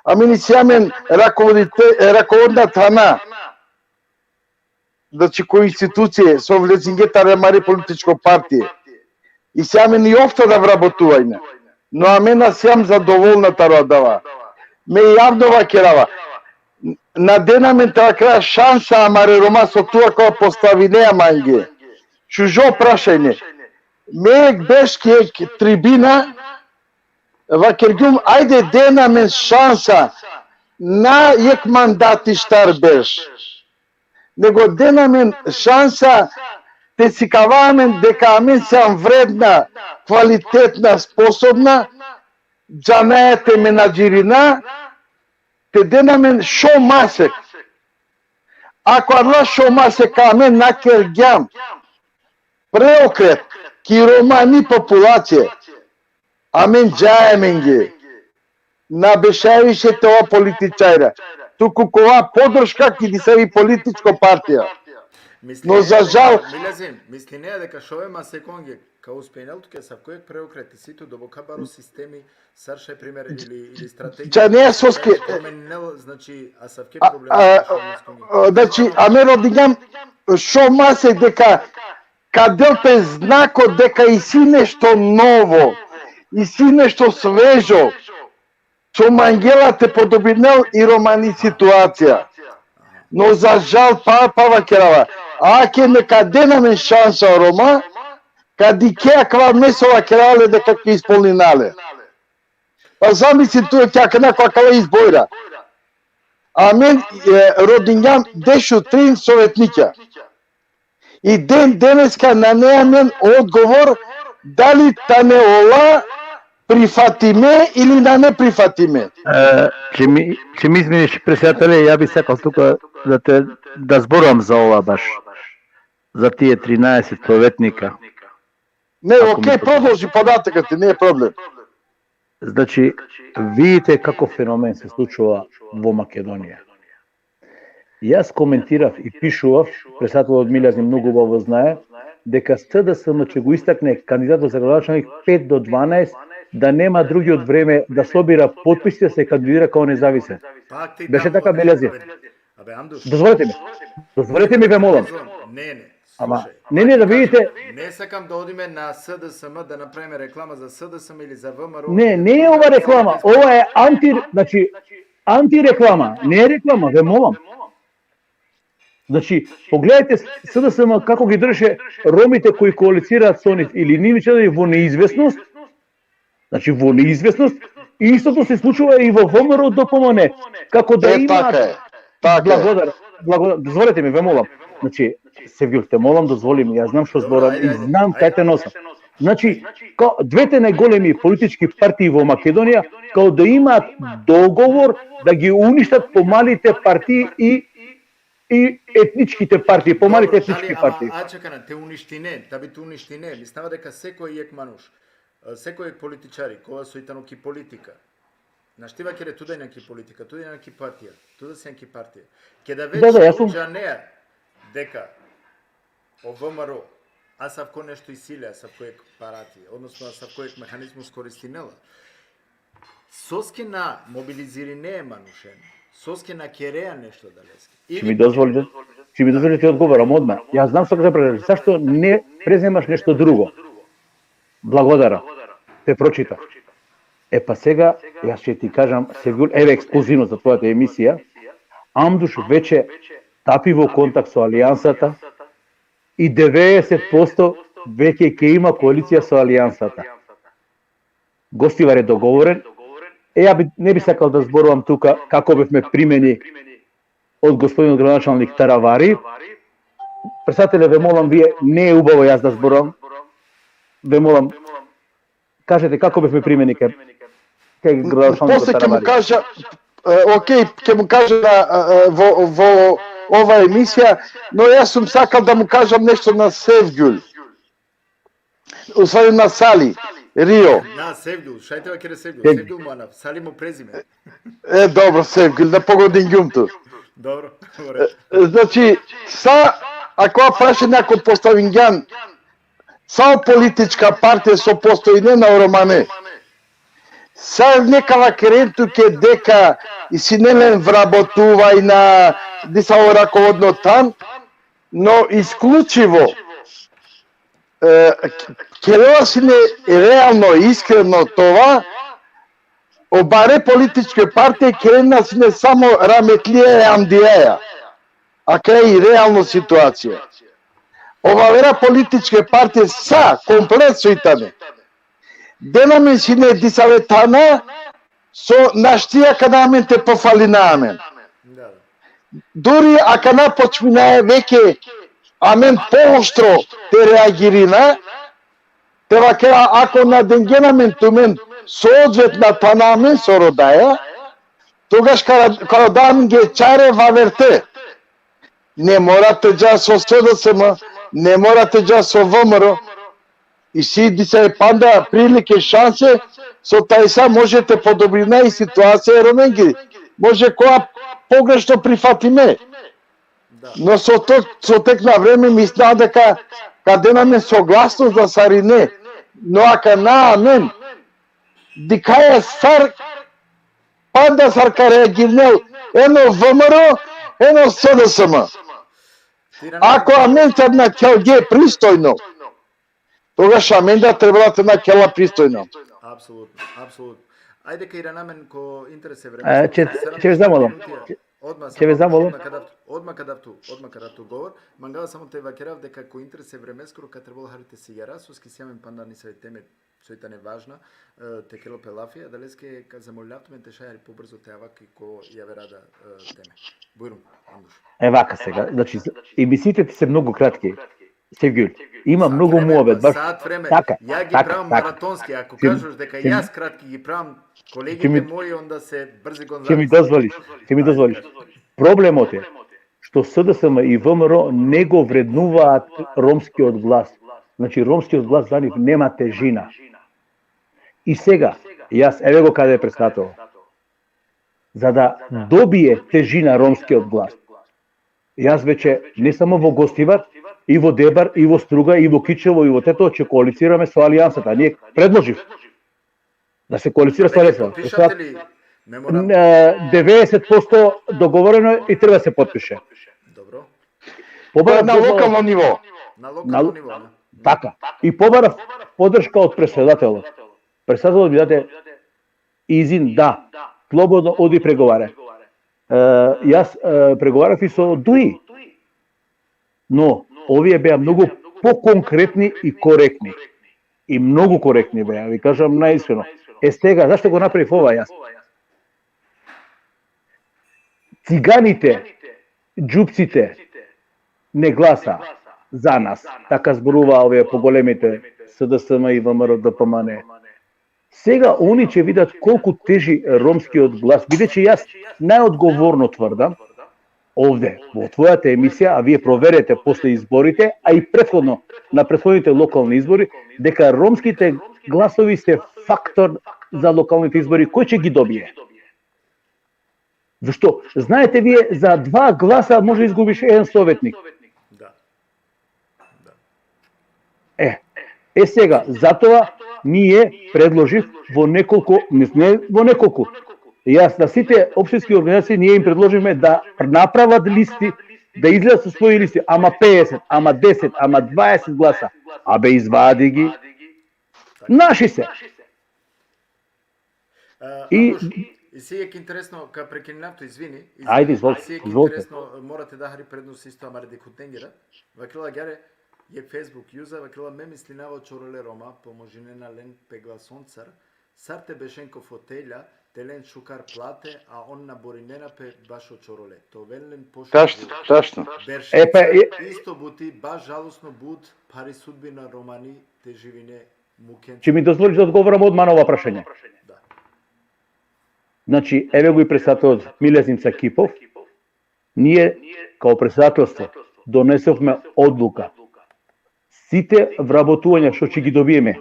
Amen isi amen rakovodite-, rakovodna thana. Znači, ko institucije, so vlezinge tari amari političko partije. Isi amen i ofta da vrabotuvanja. No amen na siam zadovolna taro adava. Me javno vakerava. Na dena amen te vakera šansa amare Roma so tu akava postavine mange. Šužo prašanje. Me jekh berš ki jekh tribina vakergjum, ajde dena amen šansa, na jekh mandati štar berš. Nego dena amen šansa te sikava amen deka amen siam vredna, kvalitetna, sposobna, džanaja te menadžirina, te dena amen šov masek. Ako adala šov masek amen na kergjam preokret ki romani populacija, amen džaja mange. Na bešaja više te ova političarja. Tu kukova podrška ki disavi političko partija. No, za žal- Milazim, mislinea deka šove masekonge ka uspejnel tuke asavko jekh preokret, isi tu doboka baro sistemi, sar šaj primer ili, ili strategija. Džanea soske- Promenel, znači, asavke A, problemi. a, a, znači, amen rodingjam šov masek deka ka del pe znako deka isi nešto novo, isi nešto svežo, so mangela te podobinel i romani situacija. No, za žal, pa, pa vakerava. Ake neka dena amen šansa o Roma, ka dikhe akava me so vakerava le deka ka ispolnina le. Pa zamisli tu, e, akana ko akala izbora. Amen, e, rodingjam dešutrin sovetnikja. I den deneska nane amen odgovor dali tane ola prifatime ili nane prifatime. E, če mi, če mi izminiš, predsedatele, ja bi sakal tuka da te, da zboravam za ova baš. Za tije trinaeset sovetnika. Ne, Ako okej, mi- prodolži podataka ti, nije problem. Znači, vidite kako fenomen se slučuva vo Makedonija. Jaz komentirav i pišuvav, председателот Милјазим многу убаво знае, дека С Д С М ќе го истакне кандидатот за градоначалник пет до дванаесет, да нема други од време да собира потписи да се кандидира као независен. Pak ti Beše tamo taka, odeš Milazim. pred- Abe, Amduš. Дозволете ми. Дозволете ми, ве молам. Ne, ne. Ama, Slušaj, ne, ne, da vidite. Ne sakam da odime na S D S M da napravime reklama za S D S M ili za V M R O. Не, не е ова реклама, ова е анти, значи, антиреклама, не е реклама, ве молам. Значи, погледајте С Д С М како ги држеше Ромите кои коалицираат со нив или нивните во неизвестност, значи, во неизвестност, и истото се случува и во В М Р О Д П М Н, како да Е, имаат... така е. Така е. Благодар, благодар, дозволете ми, ве молам. Значи, Севгюл, те молам, дозволи ми, јас знам што зборам и знам кај те носам. Значи, као двете најголеми политички партии во Македонија, као да имаат договор да ги уништат помалите партии и, и етничките партии, помалите етнички партии. А чекана, те уништине, да би те уништине. Мислам дека секој јек мануш, секој јек политичари, кога со и тано ки политика. Знаеш, ти вакере туда и на ки политика, туда и на ки партија, туда си на ки партија. Кеда веќе Да, да, јас сум џанеа дека о В М Р О, а савко нешто исиле, а савко јек парати, односно а савко јек механизмус користинела. Соски на мобилизирине манушен, соски на кереа нешто далески. Ќе ми дозволите, ќе ми дозволите да одговорам одма. Јас знам што ќе правиш. Зашто не преземаш нешто друго? Благодарам. Те прочита. Е, па сега, јас ќе ти кажам, Севгюл, еве ексклузивно за твојата емисија. Амдуш веќе тапи во контакт со Алијансата и деветдесет посто веќе ќе има коалиција со Алијансата. Гостивар е договорен. Е, ја би, не би сакал да зборувам тука како бевме примени од господинот градоначалник Таравари. Председателе, ве молам, вие, не е убаво јас да зборам. Ве молам, кажете како бевме примени кај, кај градоначалникот. После ќе му Тарамари. Кажа, е, окей, ќе му кажа на, е, е, во, во ова емисија, но јас сум сакал да му кажам нешто на Севгюл. Уствари на Сали, Рио. На Севгюл, шај те вакере Севгюл. Севгюл. Севгюл му анаф, Сали му презиме. Е, добро, Севгюл, да погодим ѓумту. Добро, добро. Е, значи, са, ако прашање, ако поставингјан, са политичка партија со постојне на Романе. Са нека вакерен туке дека и си нелен вработувај на дисаво раководно тан, но исклучиво, е, керела сине реално, искрено тоа, обаре политичке партија керена сине само раметлија и амдијаја, а кај и реално ситуација. Ова вера политичке партија са комплет сој тане. Денамен сине дисаве тана, со наштија каде амен те пофалина амен. Да, да. Дури акана почминаја веќе амен пооштро те реагирина, те вакера, ако на денгена мен тумен соодветна тана амен со родаја, тогаш ка, ка родан ге чаре ваверте. Не мора те џа со С Д С М, не мора те џа со В М Р О. И си диса е панда прилике, шансе, со тај са може те подобрина и ситуација Роменги. Може која погрешно прифатиме. Да. Но со ток, со тек на време мислам дека каде наме согласно за сарине, но акана амен, дикаја сар, панда сар ка реагирнел, едно В М Р О, едно С Д С М. Ти на Ако амен сар на келге пристојно, тогаш амен да треба да те на кела пристојно. Апсолутно, апсолутно. Ајде, кај Ирана мен ко интерес е време. Е, ќе, ќе ве замолам. Одма ќе ве само, замолам. Одма када, одма када ту, одма када ту говор, мангава само те вакерав дека ко интерес е време скоро ка требало харите сигара, соски сијамен панда ни се теме сој тане важна, е, те керел пе лафи, а далески ка замолјав тумен те шајари побрзо те аваки ко јаве рада, е, теме. Бујрум, Андуш. Е, вака сега, значи, з-, емисиите ти се многу кратки. Севгюл, има многу муабет, баш. Саат време. Така, ја ги така, правам така. Маратонски, ако Ќе ми, кажеш дека ќе ми, јас кратки ги правам, ќе ми, колегите мои, онда се брзи гонзалес. Ќе ми дозволиш, ќе ми дозволиш. Проблемот е што С Д С М и В М Р О не го вреднуваат ромскиот глас. Значи, ромскиот глас за нив нема тежина. И сега, јас, еве го каде е председател. За да добие тежина ромскиот глас. Јас веќе не само во Гостивар, и во Дебар, и во Струга, и во Кичево, и во Тетово ќе коалицираме со Алијансата. Ние предложив да се коалицира со Алијансата. Веќе потпишате ли меморандум? Е, деветдесет посто договорено и треба да се потпише. Добро. Побарав на локално ниво. На локално ниво, да. Така. И побарав поддршка од председателот. Председателот ми даде изин, да. Слободно оди преговаре. Е, јас, е, преговарав и со ДУИ. Но овие беа многу поконкретни и коректни. И многу коректни беа, ви кажам наискрено. Е, сега, зашто го направив ова јас? Циганите, џупците, не гласа за нас. Така зборува овие поголемите, С Д С М и В М Р О, Д П М Н. Сега они ќе видат колку тежи ромскиот глас, бидејќи јас најодговорно тврдам, овде, во твојата емисија, а вие проверете после изборите, а и претходно на претходните локални избори, дека ромските гласови се фактор за локалните избори. Кој ќе ги добие? Зашто? Знаете, вие за два гласа може изгубиш еден советник. Да. Да. Е, е сега, затоа ние предложив во неколку, не, не во неколку. Јас на сите општински организации ние им предложиме да направат листи, да излезат со своји листи, ама пеесет, ама десет, ама дваесет гласа. Абе, извади ги. Наши се. А, и Андуш, и си е интересно, ка прекинав то, извини, извини. Ајде, изволте, си е изволте. Интересно, морате да хари предност исто, амаре декутенгера. Вакрила гјаре, е Facebook јуза, вакрила ме мислинава чороле Рома, поможине на лен пе гласонцар, Sar te bešen ko fotelja, te len šukar plate, a on na borinena pe bašo čorole. Te oven len poš Tačno, tačno. Beršenca, e, pa, e, isto buti, baš žalosno but, pari sudbina romani te živine muken. Či mi dozvoliš da odgovorim odmah na ova prašanja? Da. Znači, еве го и председателот Милјазим Цакипов. Ние, као председателство, донесовме одлука. Сите вработувања што ќе ги добиеме,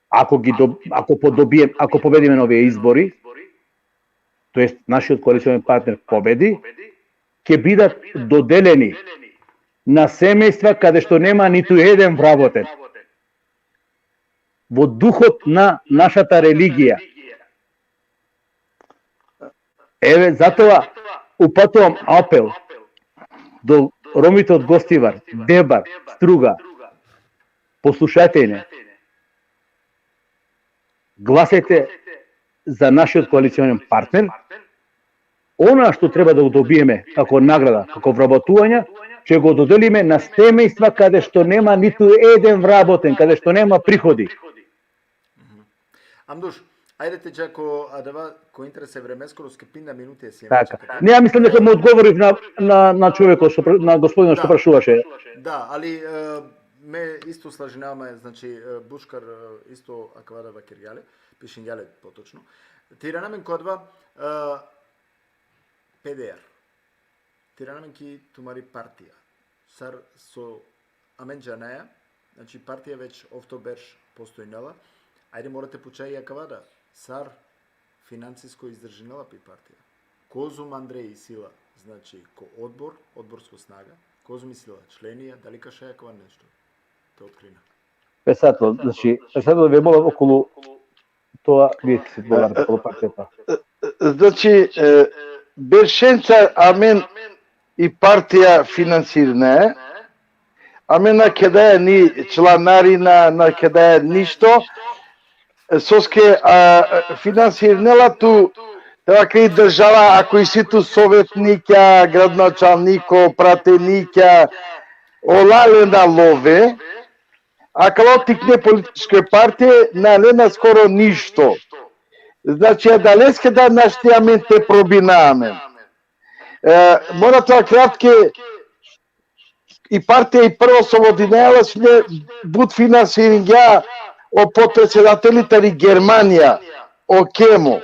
ако ги доб... ако подобиеме, ако победиме на овие избори, тоест нашиот коалиционен партнер победи, ќе бидат доделени на семејства каде што нема ниту еден вработен. Во духот на нашата религија. Еве, затоа упатувам апел до Ромите од Гостивар, Дебар, Струга. Послушајте ме. Гласајте за нашиот коалиционен партнер. Она што треба да го добиеме како награда, како вработувања, ќе го доделиме на семејства каде што нема ниту еден вработен, каде што нема приходи. Амдуш, ајде те џа ко адава, ко интерес е времескоро, ке пинда минути е си. Така. Не, ја мислам дека му одговорив на, на, на човекот што пр... на господинот што прашуваше. Да, али, е, ме исто слажинава, значи, е, Бушкар, е, исто акава да вакиргјале, пишингјале поточно. Тирана мен кодва, е, П Д Р. Тирана мен ки тумари партија. Сар со амен џанаја, значи, партија веќе овто берш постојнела. Ајде, мора те пучај и акава да. Сар финансиско издржинела пи партија? Козум андре исила, значи, ко одбор, одборско снага, козум исила членија, дали каша е акава нешто? Те открина. Песател, значи, песател ве молам околу тоа вие ќе се одговарате околу партијата. Значи, е, Бершенца амен и партија финансирна е, амен на кедаја ни чланарина, на кедаја ништо, е, соске, а, финансирнела ту, така и држава, ако иси ту советникја, градоначалнико, пратеникја, ола лена лове, а као тикне политичка партија, на лена скоро ништо. Значи, адалеске да нашти амен те пробина амен. Е, мора тоа кратке, и партија и прво освободинела сине бут финансирингја о подпредседатели тари Германија, о Кемо.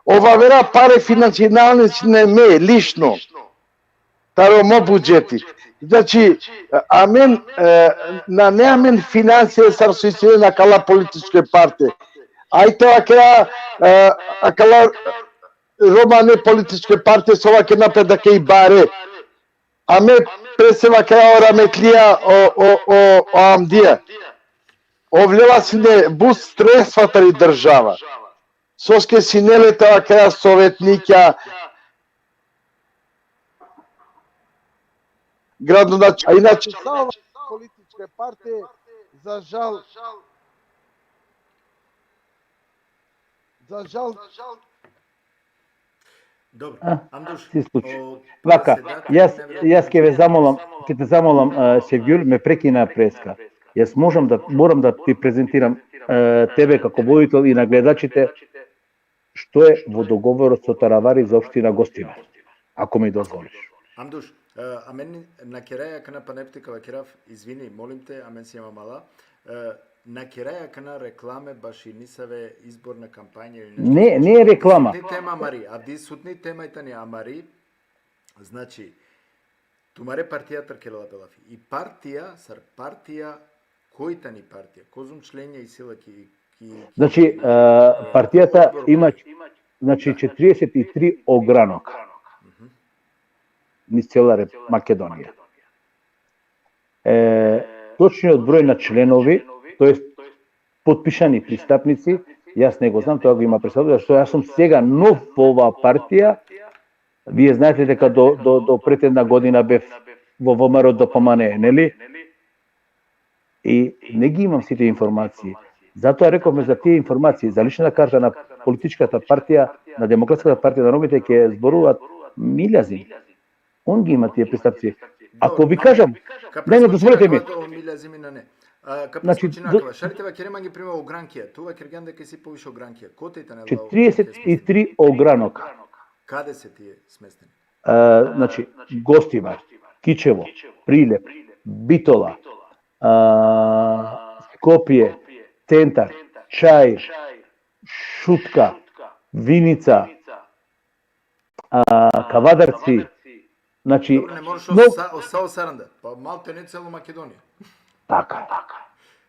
Ова вера паре финансинални сине ме, лично. Таро мо буџети. Значи, амен, е, на не амен финансија сар со исине на кала политичка партија. Ајде вакера, е, акала Рома не политичка партија со ваке напред да ке и баре. А ме пресева кај о раметлија о, о, о, о Амдија. Овлела сине бут средства тари држава. Соске сине ле таа кај советникја, градонач-, а иначе са ова политичка партија, за жал, за жал, Добро, А, Амдуш, се случи. о, Вака, председател јас, не вреди. јас ќе ве замолам, ќе те замолам, а, Севгюл, ме прекина преска. Јас можам да, морам да ти презентирам, а, тебе како водител и на гледачите што е во договорот со Таравари за општина Гостивар, ако ми дозволиш. Амдуш, е, амен на кираја кана панептика вакирав, извини, молим те, амен си ама мала. Е, на кираја кана рекламе баши нисаве изборна кампања или нешто Не, слично. не е реклама. Сутни тема, амари, а ди сутни тема и тани, амари. Значи, тумаре партија тркела белафи. И партија, сар партија, кој тани партија? Козум членја и сила ки, ки, ки Значи, а, партијата има, значи, четириесет и три огранок низ цела Реп-, Македонија. Е, точниот број на членови, тоест подпишани пристапници, јас не го знам, тоа го има председател, што јас сум сега нов во оваа партија. Вие знаете дека до, до, до пред една година бев во В М Р О Д П М Н, нели? И не ги имам сите информации. Затоа рековме за тие информации, за личната карта на политичката партија, на Демократската партија на Ромите ќе зборуваат Милјазим. Он ги има тие пристапци. Ако ви кажам, не, не, дозволете ми. Милјазим и на не. A, ka Znači, preskočina do- kava. Šari te vakere mange prema o grankija. Tu vakere gande ke si poviše o grankija. Kote i tane Znači, trideset tri o granok. Kade se ti je smestene? E, znači, Gostivar, Kičevo, Prilep, Bitola, a, Skopje, Centar, Čair, Šutka, Vinica, a, Kavadarci, znači, Dobro, ne moraš no- o sa, o sa o saranda. Pa malte ne celo Makedonija. Taka.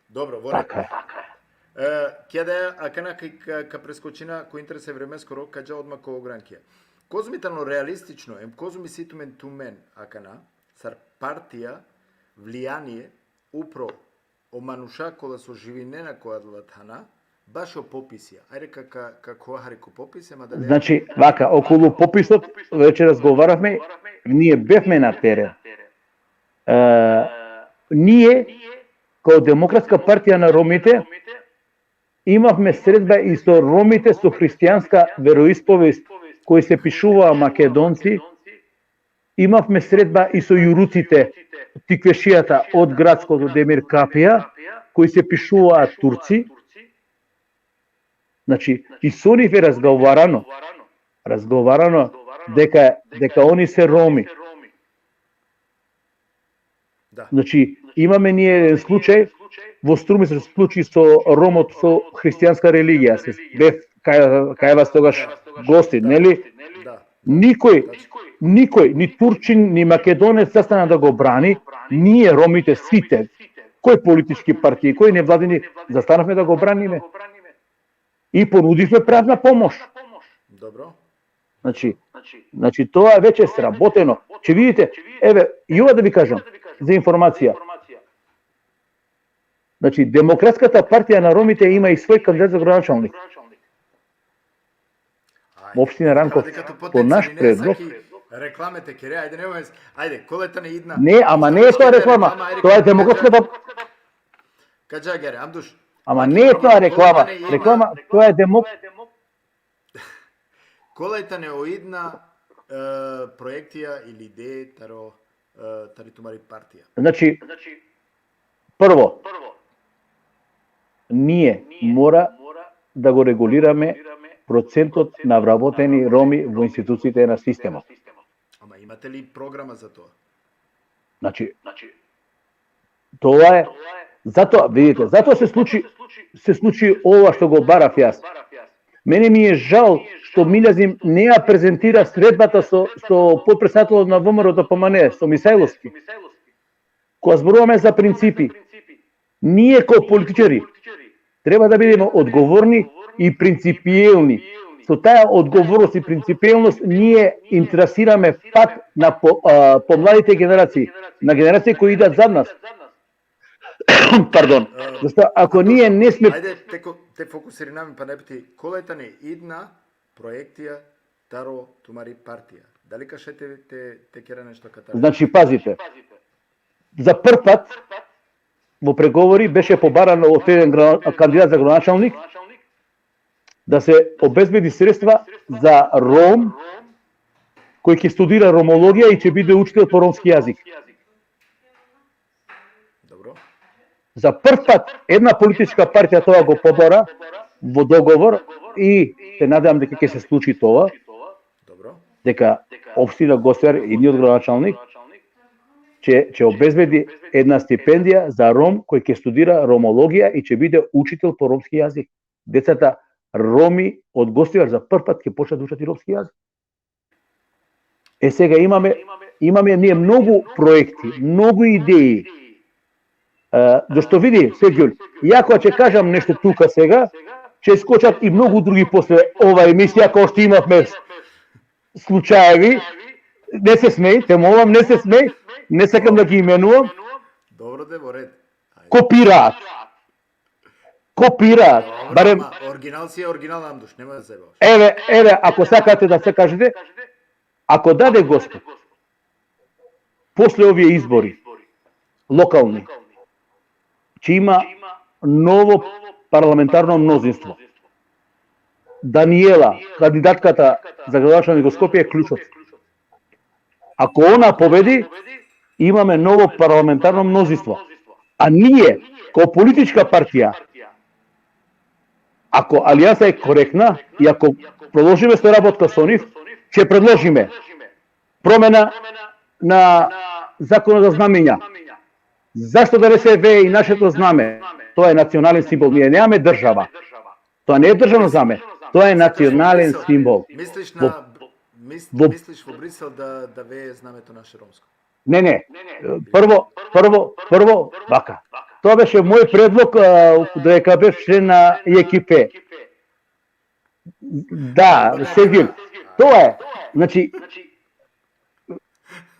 Dobro, vore. Така е. E, keda ja akana ka, ka, ka preskočina ko interes e vremeskoro, ka dža odma ko grankija. Kozmi tano realistično, em kozmi si tumen tumen akana, sar partija, vlijanie, upro o manuša kola so živinena ko adala thana, bašo popisija. Ajde ka, ka, ka kova hari ko popis, ema da li... Znači, vaka, околу пописот веќе разговаравме, ние бевме на терен. Е, ние, као Демократска партија на Ромите, имавме средба и со Ромите со христијанска вероисповест, кои се пишуваа Македонци, имавме средба и со Јуруците, тиквешијата од градското Демир Капија, кои се пишуваат Турци. Значи, и со нив е разговарано, разговарано дека, дека они се Роми. Da. Значи, имаме ние еден случај, во Струми се случи со Ромот со христијанска религија, се бев кај, кај вас тогаш гости, нели? Da. Никој, никој, ни Турчин, ни Македонец застана да го брани, ние Ромите сите, кои политички партии, кои невладини, застанавме да го браниме. И понудивме правна помош. Dobro. Значи, значи тоа е веќе сработено. Ќе видите, еве, и ова да ви кажам, за информација. Значи, Демократската партија на Ромите има и свој кандидат за градоначалник. Ajde. Opština Rankovac, Kada kad to po naš potencijalni predlog. Nesaki, reklame te kere, ajde, nema veze. Ajde, kola tane idna. Не, ама не е тоа реклама, тоа е Демократската, Kađa gere, amduš. ама не е тоа реклама, реклама, тоа е демок... Kola tane o idna e, projektija ili ideje taro, e, tari tumari partija. Значи, прво, ние мора да го регулираме процентот на вработени Роми во институциите на системот. Ama imate li programa za to? Значи, тоа е, затоа, видите, затоа се случи, се случи ова што го барав јас. Мене ми е жал што Милјазим не ја презентира средбата со, со подпредседателот на В М Р О Д П М Н, со Мисајловски. Кога зборуваме за принципи, ние као политичари треба да бидеме одговорни и принципиелни. Со таа одговорност и принципиелност ние им трасираме пат на по, а, помладите генерации, на генерации кои идат зад нас. Пардон. Зашто ако ние не сме... Ajde, te, ko- te fokusirinami pa ne biti, kola tane idna projektija taro tumari partija. Da li kaše te, te, te kera nešto katar? Значи, пазите. За прв пат во преговори беше побарано од еден гра- кандидат за градоначалник да се обезбеди средства за Ром кој ќе студира ромологија и ќе биде учител по ромски јазик. Dobro. За прв пат една политичка партија тоа го побара во договор и се надевам дека ќе се случи тоа, Dobro. дека општина Гостивар, идниот градоначалник, ќе, ќе обезбеди една стипендија за Ром кој ќе студира ромологија и ќе биде учител по ромски јазик. Децата Роми од Гостивар за прв пат ќе почнат да учат и ромски јазик. Е, сега имаме, имаме ние многу проекти, многу идеи. Е, зашто види, Сергио, ја кога ќе кажам нешто тука сега, ќе скочат и многу други после ова емисија, која што имавме случаеви. Не се смеј, те молам, не се смеј, не сакам да ги именувам. Dobro, de, bo red. Ajde. Копираат. Копираат. Dobro, Барем, ama original si je original, amduš, nema da zajebavaš. еве, еве, ако сакате да се кажете, ако даде Господ, после овие избори, локални, ќе има ново парламентарно мнозинство. Даниела, кандидатката за градоначалник во Скопје, е клучот. Ако она победи, имаме ново парламентарно мнозинство. А ние, као политичка партија, ако Алијанса е коректна и ако продолжиме со работка со нив, ќе предложиме промена на законот за знамења. Зашто да не се вее и нашето знаме? Тоа е национален символ. Ние немаме држава. Тоа не е државно знаме. Тоа е национален символ. Misliš Во- na... Mis, во- misliš u Brisel da, da veje zname to naše romsko? Не, не. Прво, прво, прво, вака. Тоа беше мој предлог, а, додека бев член на J K P. Да, Сергеј, тоа е. Значи,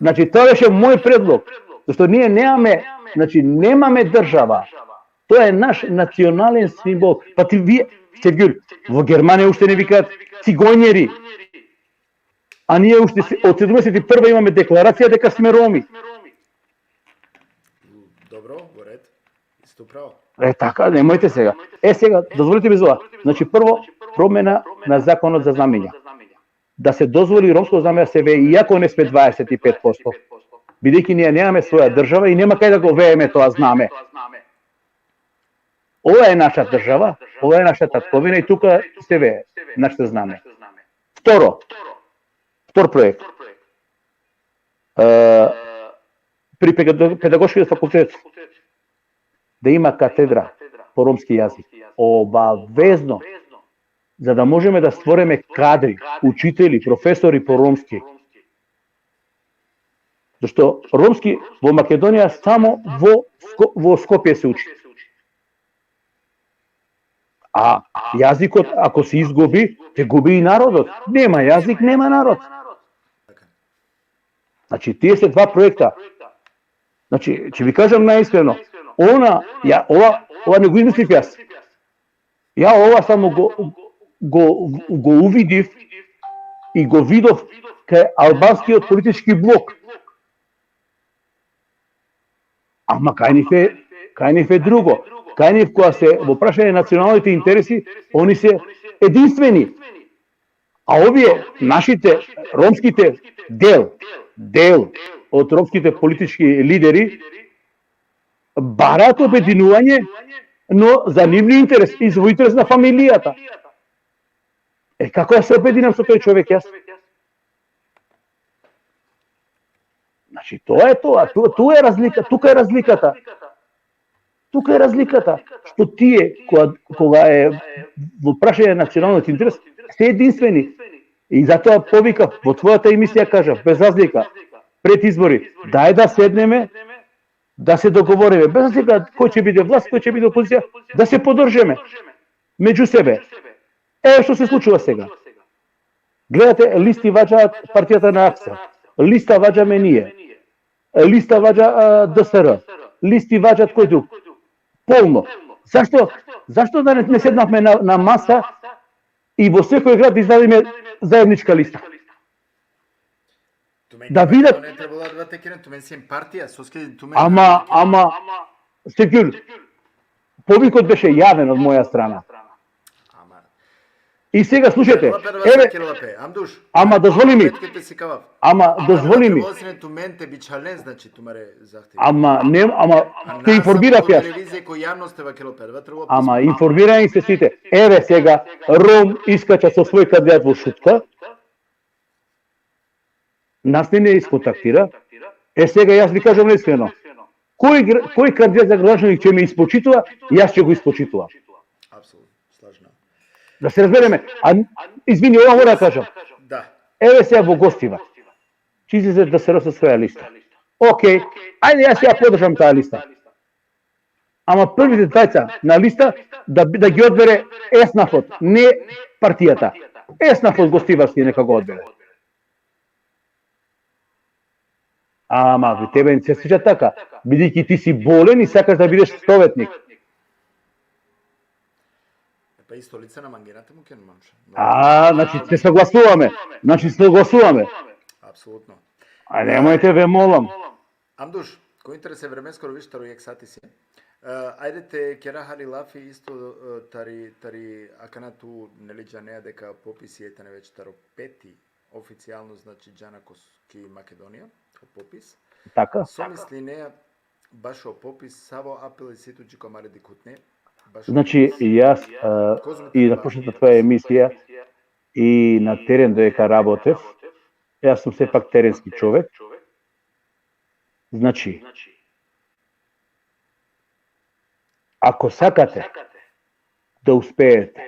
значи, тоа беше мој предлог. Зашто ние немаме, значи, немаме држава. Тоа е наш национален символ. Па ти вие, Сергеј, во Германија уште не викаат цигоњери. А ние уште се- од седумдесет и прва имаме декларација дека сме Роми. Dobro, u red. Isto pravo. Е, така, немојте сега. Е, сега, дозволите ми за ова. Значи, прво, промена на законот за знамења. Да се дозволи ромско знаме да се вее, иако не сме дваесет и пет посто. Бидејќи ние немаме своја држава и нема кај да го вееме тоа знаме. Ова е наша држава, ова е наша татковина и тука се вее нашето знаме. Второ, втор проект. Е, при педа- педагошкиот факултет да има катедра по ромски јазик. Обавезно, за да можеме да створиме кадри, учители, професори по ромски. Зашто ромски во Македонија само во Ско- во Скопје се учи. А јазикот, ако се изгуби, ќе губи и народот. Нема јазик, нема народ. Значи, тие се два проекта. Значи, ќе ви кажам најискрано. Она, ја, ова, ова не го измислив јас. Ја ова само го, го, го увидив и го видов кај албанскиот политички блок. Ама кај нив е, кај нив е друго. Кај нив, кога се во прашање националните интереси, они се единствени. А овие, нашите, ромските дел, дел од ромските политички лидери, бараат обединување, но за нивни интерес и за интерес на фамилијата. Е, како да се обединам со тој човек јас? Значи, тоа е тоа. Ту, ту е разлика, тука е разликата. Тука е разликата. Што тие, кога, кога е во прашање националниот интерес, се единствени. И затоа повикав, во твојата емисија кажав, без разлика, пред избори, дај да седнеме, да се договориме. Без разлика кој ќе биде власт, кој ќе биде опозиција, да се поддржиме меѓу себе. Е, што се случува сега? Гледате, листи ваѓаат партијата на Акса, листа ваѓаме ние, листа ваѓа, а, D S R, листи ваѓаат кој друг. Полно. Зашто, зашто да не, не седнавме на, на маса и во секој град извадиме заедничка листа? Tumen Da vide- ne trebalo da te keren, tumen sem partija, soske tumen... Ама, ама, Сергеј, повикот беше јавен од моја страна. Ama... И сега слушате, еве, Kilope, am duš. Ама дозволи ми, Te si kavav. ама дозволи ми. Osren tumen te bičhalen, znači, tumare zahtev. Ама не, ама те информирав јас. Televizije ko javnost te vakelo pe. Adava trebalo... Ама информирајте се сите. Еве сега, Ром искача со свој кандидат во Шутка. Нас не не исконтактира. Е, сега јас ви кажам искрено. Кој, гр- кој кандидат за градоначалник ќе ме испочитува, јас ќе го испочитувам. Apsolutno, slažno. Да се разбереме. А, извини, ова мора да кажам. Da. Еве сега во Гостивар. Ќе излезе D S R со своја листа. Океј, ајде јас ја поддржам таа листа. Ама првите двајца на листа да, да ги одбере еснафот, не партијата. Еснафот Гостиварски нека го одбере. Ама ви тебе не се свиѓа така, бидејќи ти си болен и сакаш да бидеш советник. Pa isto lica na mangena te muken, manče. А, значи се согласуваме. Значи се согласуваме. Apsolutno. А немојте ве молам. Amduš, ko interes e vremenskoro, viš taro jekh sati si. E, ajde te kera hari lafi isto, e, tari, tari akana tu, neli, džanea deka popisi e tane već taro peti oficijalno, znači, džana ko s- ki Makedonija, o popis. Така? So mislinea, bašo popis, savo apel isi tu dži ko amare dikhutne? Bašo Znači, popis. Jaz, e, Kozom i na početku tvoja emisija i na teren deka rabotev, jaz sam sepak terenski čovek. Znači, ako sakate da uspejete,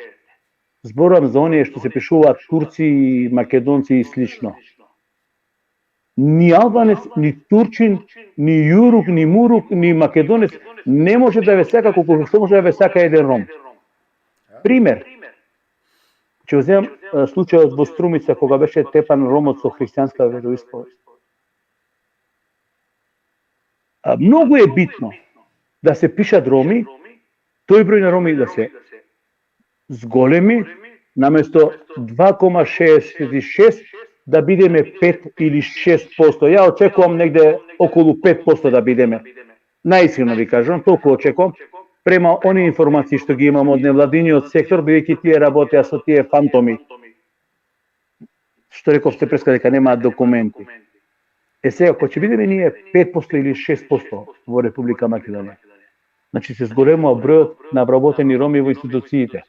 zboravam za onije što se pišuva Turci, Makedonci i slično. Ni Albanec, ni Turčin, ni Juruk, ni Muruk, ni Makedonec ne može da vesaka, koliko što može da vesaka jedan Rom. Primer. Će uzem, e, slučaj od Bostrumica, koga beše tepan Rom od so hristijanska veroispovest. A, mnogo je bitno da se pišat Romi, toj broj na Romi da se zgolemi, namesto dva koma šeeset šest da bideme pet ili šest posto. Ja očekujem negde okolo pet posto da bideme. Najiskreno vi kažem, toliko očekujem. Prema oni informacije što ги имам од невладиниот сектор, бидејќи тие работеа со тие фантоми. Што рековте преска дека немаат документи. Е сега, ако ќе бидеме ние пет поsto или шест поsto во Република Македонија, значи се зголемува бројот на вработени Роми во институциите.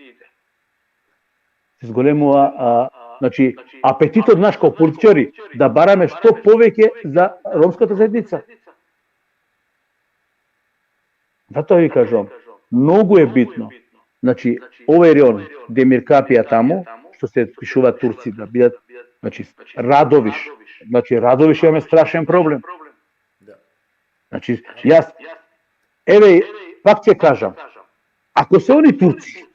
Се зголемува, а, значи, апетитот наш као политичари да бараме што повеќе за ромската заедница. Затоа ви кажам, многу е битно. Значи, овој реон, Демир Капија таму, што се пишува Турци да бидат, значи, Радовиш. Значи, Радовиш имаме страшен проблем. Да. Значи, јас, еве, пак ќе кажам, ако се они Турци,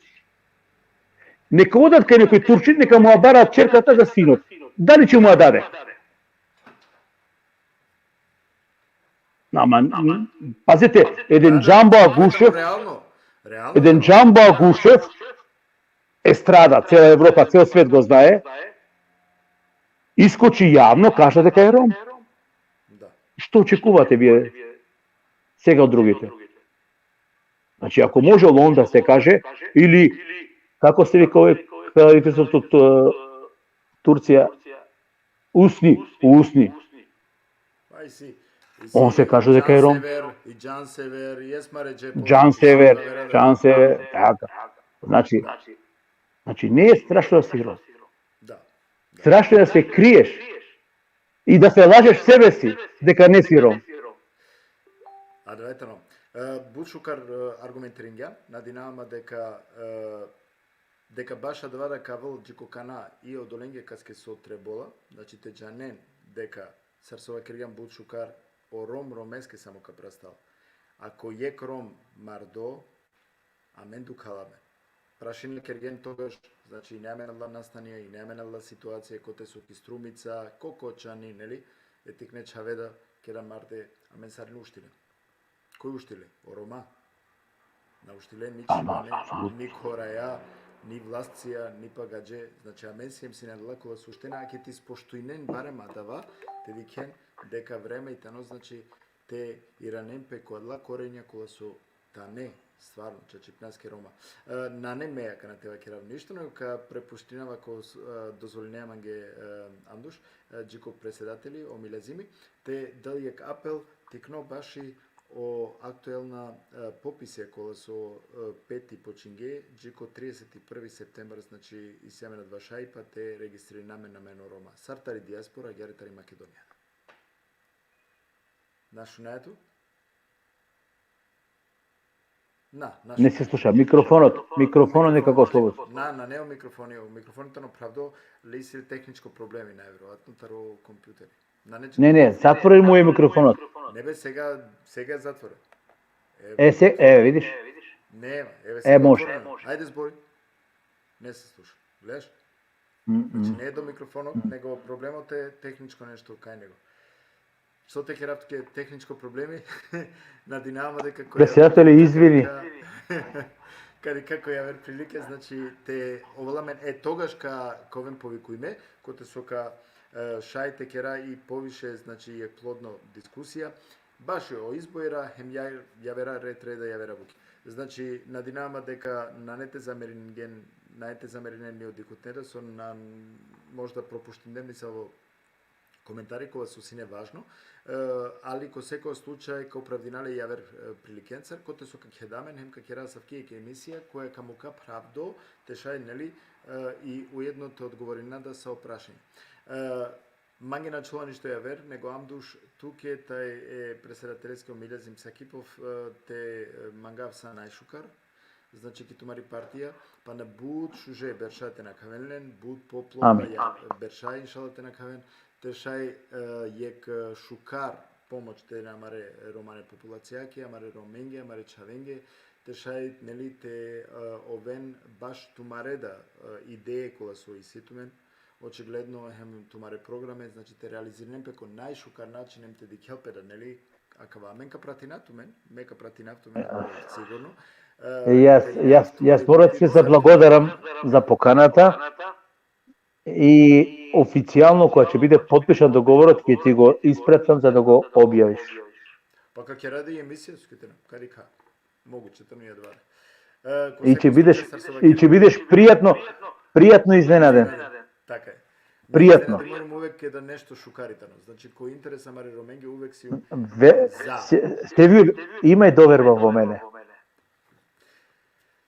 нека одат кај некој Турчин, нека му ја бараат черката за синот. Дали ќе му ја даде? Ама, м, пазите, еден Джамбо Агушев, Реално, реално. еден Джамбо Агушев е страда, цела Европа, цел свет го знае, искочи јавно, кажа дека е Ром. Да. Што очекувате вие сега од другите? Значи, ако можело он да се каже, или како се вика овој кај од, од, од Турција, Усни, Усни. Па иси, иси Он се кажа дека е Ром. Север, и Джан Север, и Есма Реджепов, Джан Север, Север, Джан Север, така. Значи, значи, не е страшно да си Ром. Да. Страшно е да се криеш и да се лажеш себе си дека не си Ром. Adava tano. E, but šukar, e, argumentiringjan, nadinava ma deka, e, deka baš adava da ka avel dži ko kana i odolenge kaske so trebola, znači te džanen deka sar so vakergjan but šukar, o Rom Romeske samo ka prastal. Ako jek Rom mardo, amen dukhala amen. Prašina kergjen togaš, znači, i ne amen adala nastanija, i ne amen adala situacija, kote so ki Strumica, ko Kočani, neli, e tikne čhave da kera marde, amen sar uštile. Koj uštile? O Roma. Na uštile ni Ama, čhivane, ni khoraja, ni vlascija, ni pa gadže. Znači, amen siem sine adala kola so uštena, ake te ispoštujnen barem adava, te dikhen deka vreme i tano, znači, te iranen pe ko adala korenja kola so tane stvarno čačipnaske Roma. E, nane me akana te vakerav ništo, nego ka prepuštinava ko s-, e, dozvolinea mange, e, Anduš, e, dži ko predsedateli, o Milazimi, te dal jek apel tikno baši o aktuelna, e, popisija kola so, e, peti počinge, dži ko trideset prvi septembar, znači, isi amen adava šajipa te registririna amen amen o Roma. Sar tari dijaspora, agjaar i tari Makedonija. Na šunaja tu? Na, na Не се слуша. Микрофонот, микрофонот некако слободен. Na, nane o mikrofoni, o mikrofoni tano pravdo, li isi tehničko problemi, najverovatno, taro kompjuteri. Nane, Не, не, затворен му е микрофонот. Nebe, sega, sega zatvore. Е, се, е, видиш? Nema, evo, E, može. Ajde, zbori. Ne se sluša. Gledaš? М, Znači, м. ne do mikrofonu, nego problemo te tehničko nešto kaj nego. So te kerav tuke tehničko problemi, nadinava ma deka ko Председателе, извини. Kadi kako javer prilike, znači, te ovel amen e togaš ka, ka oven povikujme, kote so ka, e, šaj te kera i poviše, znači, jek plodno diskusija, baš o izbora, hem ja-, javera ret reda, javera buki. Znači, nadinava ma deka nane te zamerinen, nane te zamerinen ni o dikhutne da so na, možda propuštinen nisavo komentari kola so sine važno, e, ali ko seko slučaj ka opravdina le javer, e, prilikencar, kote so ka keda amen, hem ka kera asavki jekh emisija, koja ka muka phravdo, te šaj, neli, e, i ujedno te odgovorina da sa o prašanje. E, mange na ačhola ništo javer, nego Amduš, tuke taj e predsedateljski o Milazim Sakipov, e, te, e, mangav sa najšukar, znači ki tumari partija, pana but šuže berša te nakhaven len, but poplo, amin, pa ja, amin, berša inšala te nakhaven, te šaj, e, jekh, e, šukar pomoć te amare romane populacijake, amare romenge, amare čhavenge, te šaj, neli, te, e, oven baš tumare da, e, ideje kola so isi tumen, očigledno hem tumare programe, znači te realizirinen pe ko najšukar način, hem te dikhel pe da, neli, akava, amen ka pratina tumen, me ka pratinav tumen, sigurno. E, jaz, te jaz, jaz mora te se zablagodaram za pokanata i oficijalno, koja će bide potpišan dogovorot, ke ti go ispratam za da go objaviš. Pa ka kera da i emisija, sukitena, kari ka. Moguće, tano i advare. E, ko i će seko bideš, slučaj, sar so i će vakerav, bideš prijatno, prijatno iznenaden. Taka e. Prijatno. Iznenaden moram uvek da nešto šukari tano. Znači, ko interes amare romenge uvek si ve, za. Se, Sevil, ima i doverba vo mene.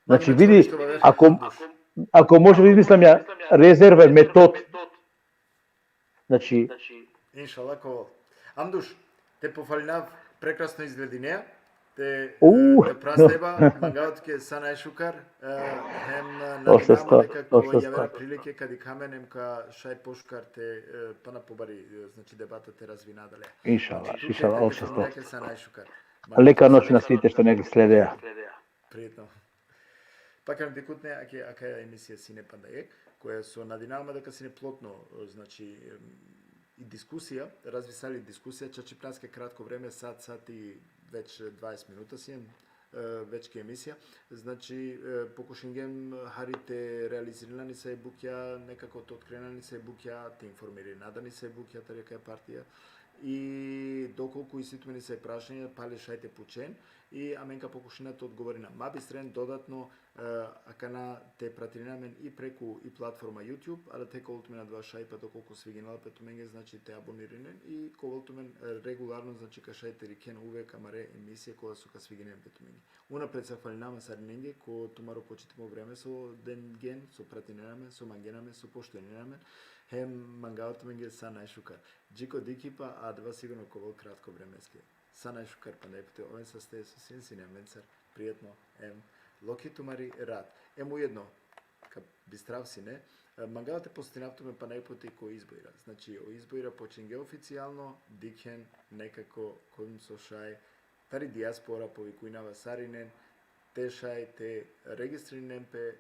Znači, vidi, ako, ako može, izmislam ja rezerva, metod. Znači, inšala, ko. Amduš, te pofalinav, prekrasno izgledinea, te, u, e, te prasteba, mangava tuke sa najšukar, e, hem, e, nadinama deka ko javer prilike ka dikha amen, hem ka šaj pošukar te, e, pana pobari, e, znači, debata te razvina dalje. Inšala, znači, tuke inšala, te pofalinav sa najšukar. Leka noć na svite što nek sledeja. Prijetno. Pa kana dikutne, ake, akaja emisija sine panda jekh, koja so nadinama deka sine plodno, e, znači, em, i diskusija, razvisali diskusija, čačipnaske kratko vreme, sat, sat i već dvadeset minuta sien, e, već ki emisija. Znači, e, pokušingjem hari te realizirina nisave bukja, nekako te otkrena nisave bukja, te informirina da nisave bukja tari akaja partija. I dokolku isi tumen nisave prašanja, pale šaj te pučen, i amen ka pokušina te odgovorina. Ma bistren dodatno, e, akana te pratinena amen i preku i platforma YouTube, ali te ka ovel tumen adava šaj, pa dokolku sviginela pe tumenge, znači, te abonirinen i ka ovel tumen, e, regularno, znači, ka šaj te dikhen uvek amare emisije kola so ka sviginen pe tumenge. Unapred zahvalinama sarinenge ko tumaro početimo vreme so dengjen, so pratinena amen, so mangena amen, so poštujnena amen, hem mangava tumenge sa najšukar. Dži ko dikhipa, adava sigurno ka ovel kratko vremeske. Sa najšukar panda jekh puti, oven saste so sien sine amencar, prijatno, em, lokhi tumari rat. Em ujedno, ka bistrav sine, e, mangava te posetinav tumen pana jekh puti ko izbojra. Znači, o izbojra počinge oficijalno, dikhen nekako kojim so šaj, tari dijaspora povikujnava sarinen, te šaj te registrinen pe,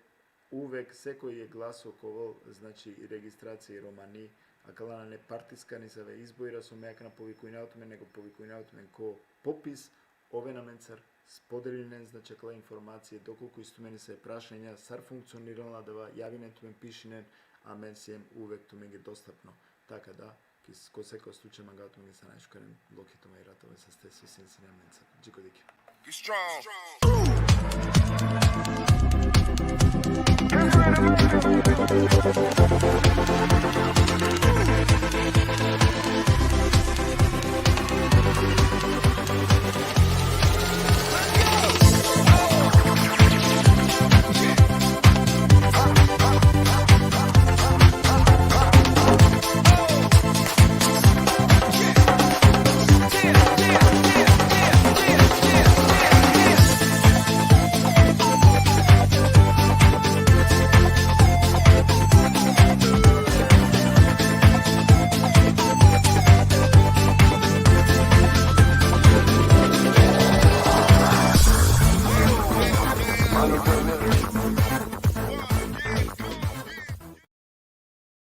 uvek sekoj jekh glaso ka ovel, znači, i registracija i romani, akala nane partiska nisave izbojra so me akana povikujnav tumen, nego povikujnav tumen ko popis, oven amencar, spodelinen, znači, akala informacije, dokolku isi tumen nisave prašanja, sar funkcionirela adava, javinen tumen, pišinen, amen siem uvek tumenge dostapno. Taka da, ki s-, ko seko slučaj mangava tumen sa najšukar, lokhi tumari rat, oven saste so sien sine amencar. Dži ko dikhipa. Be strong.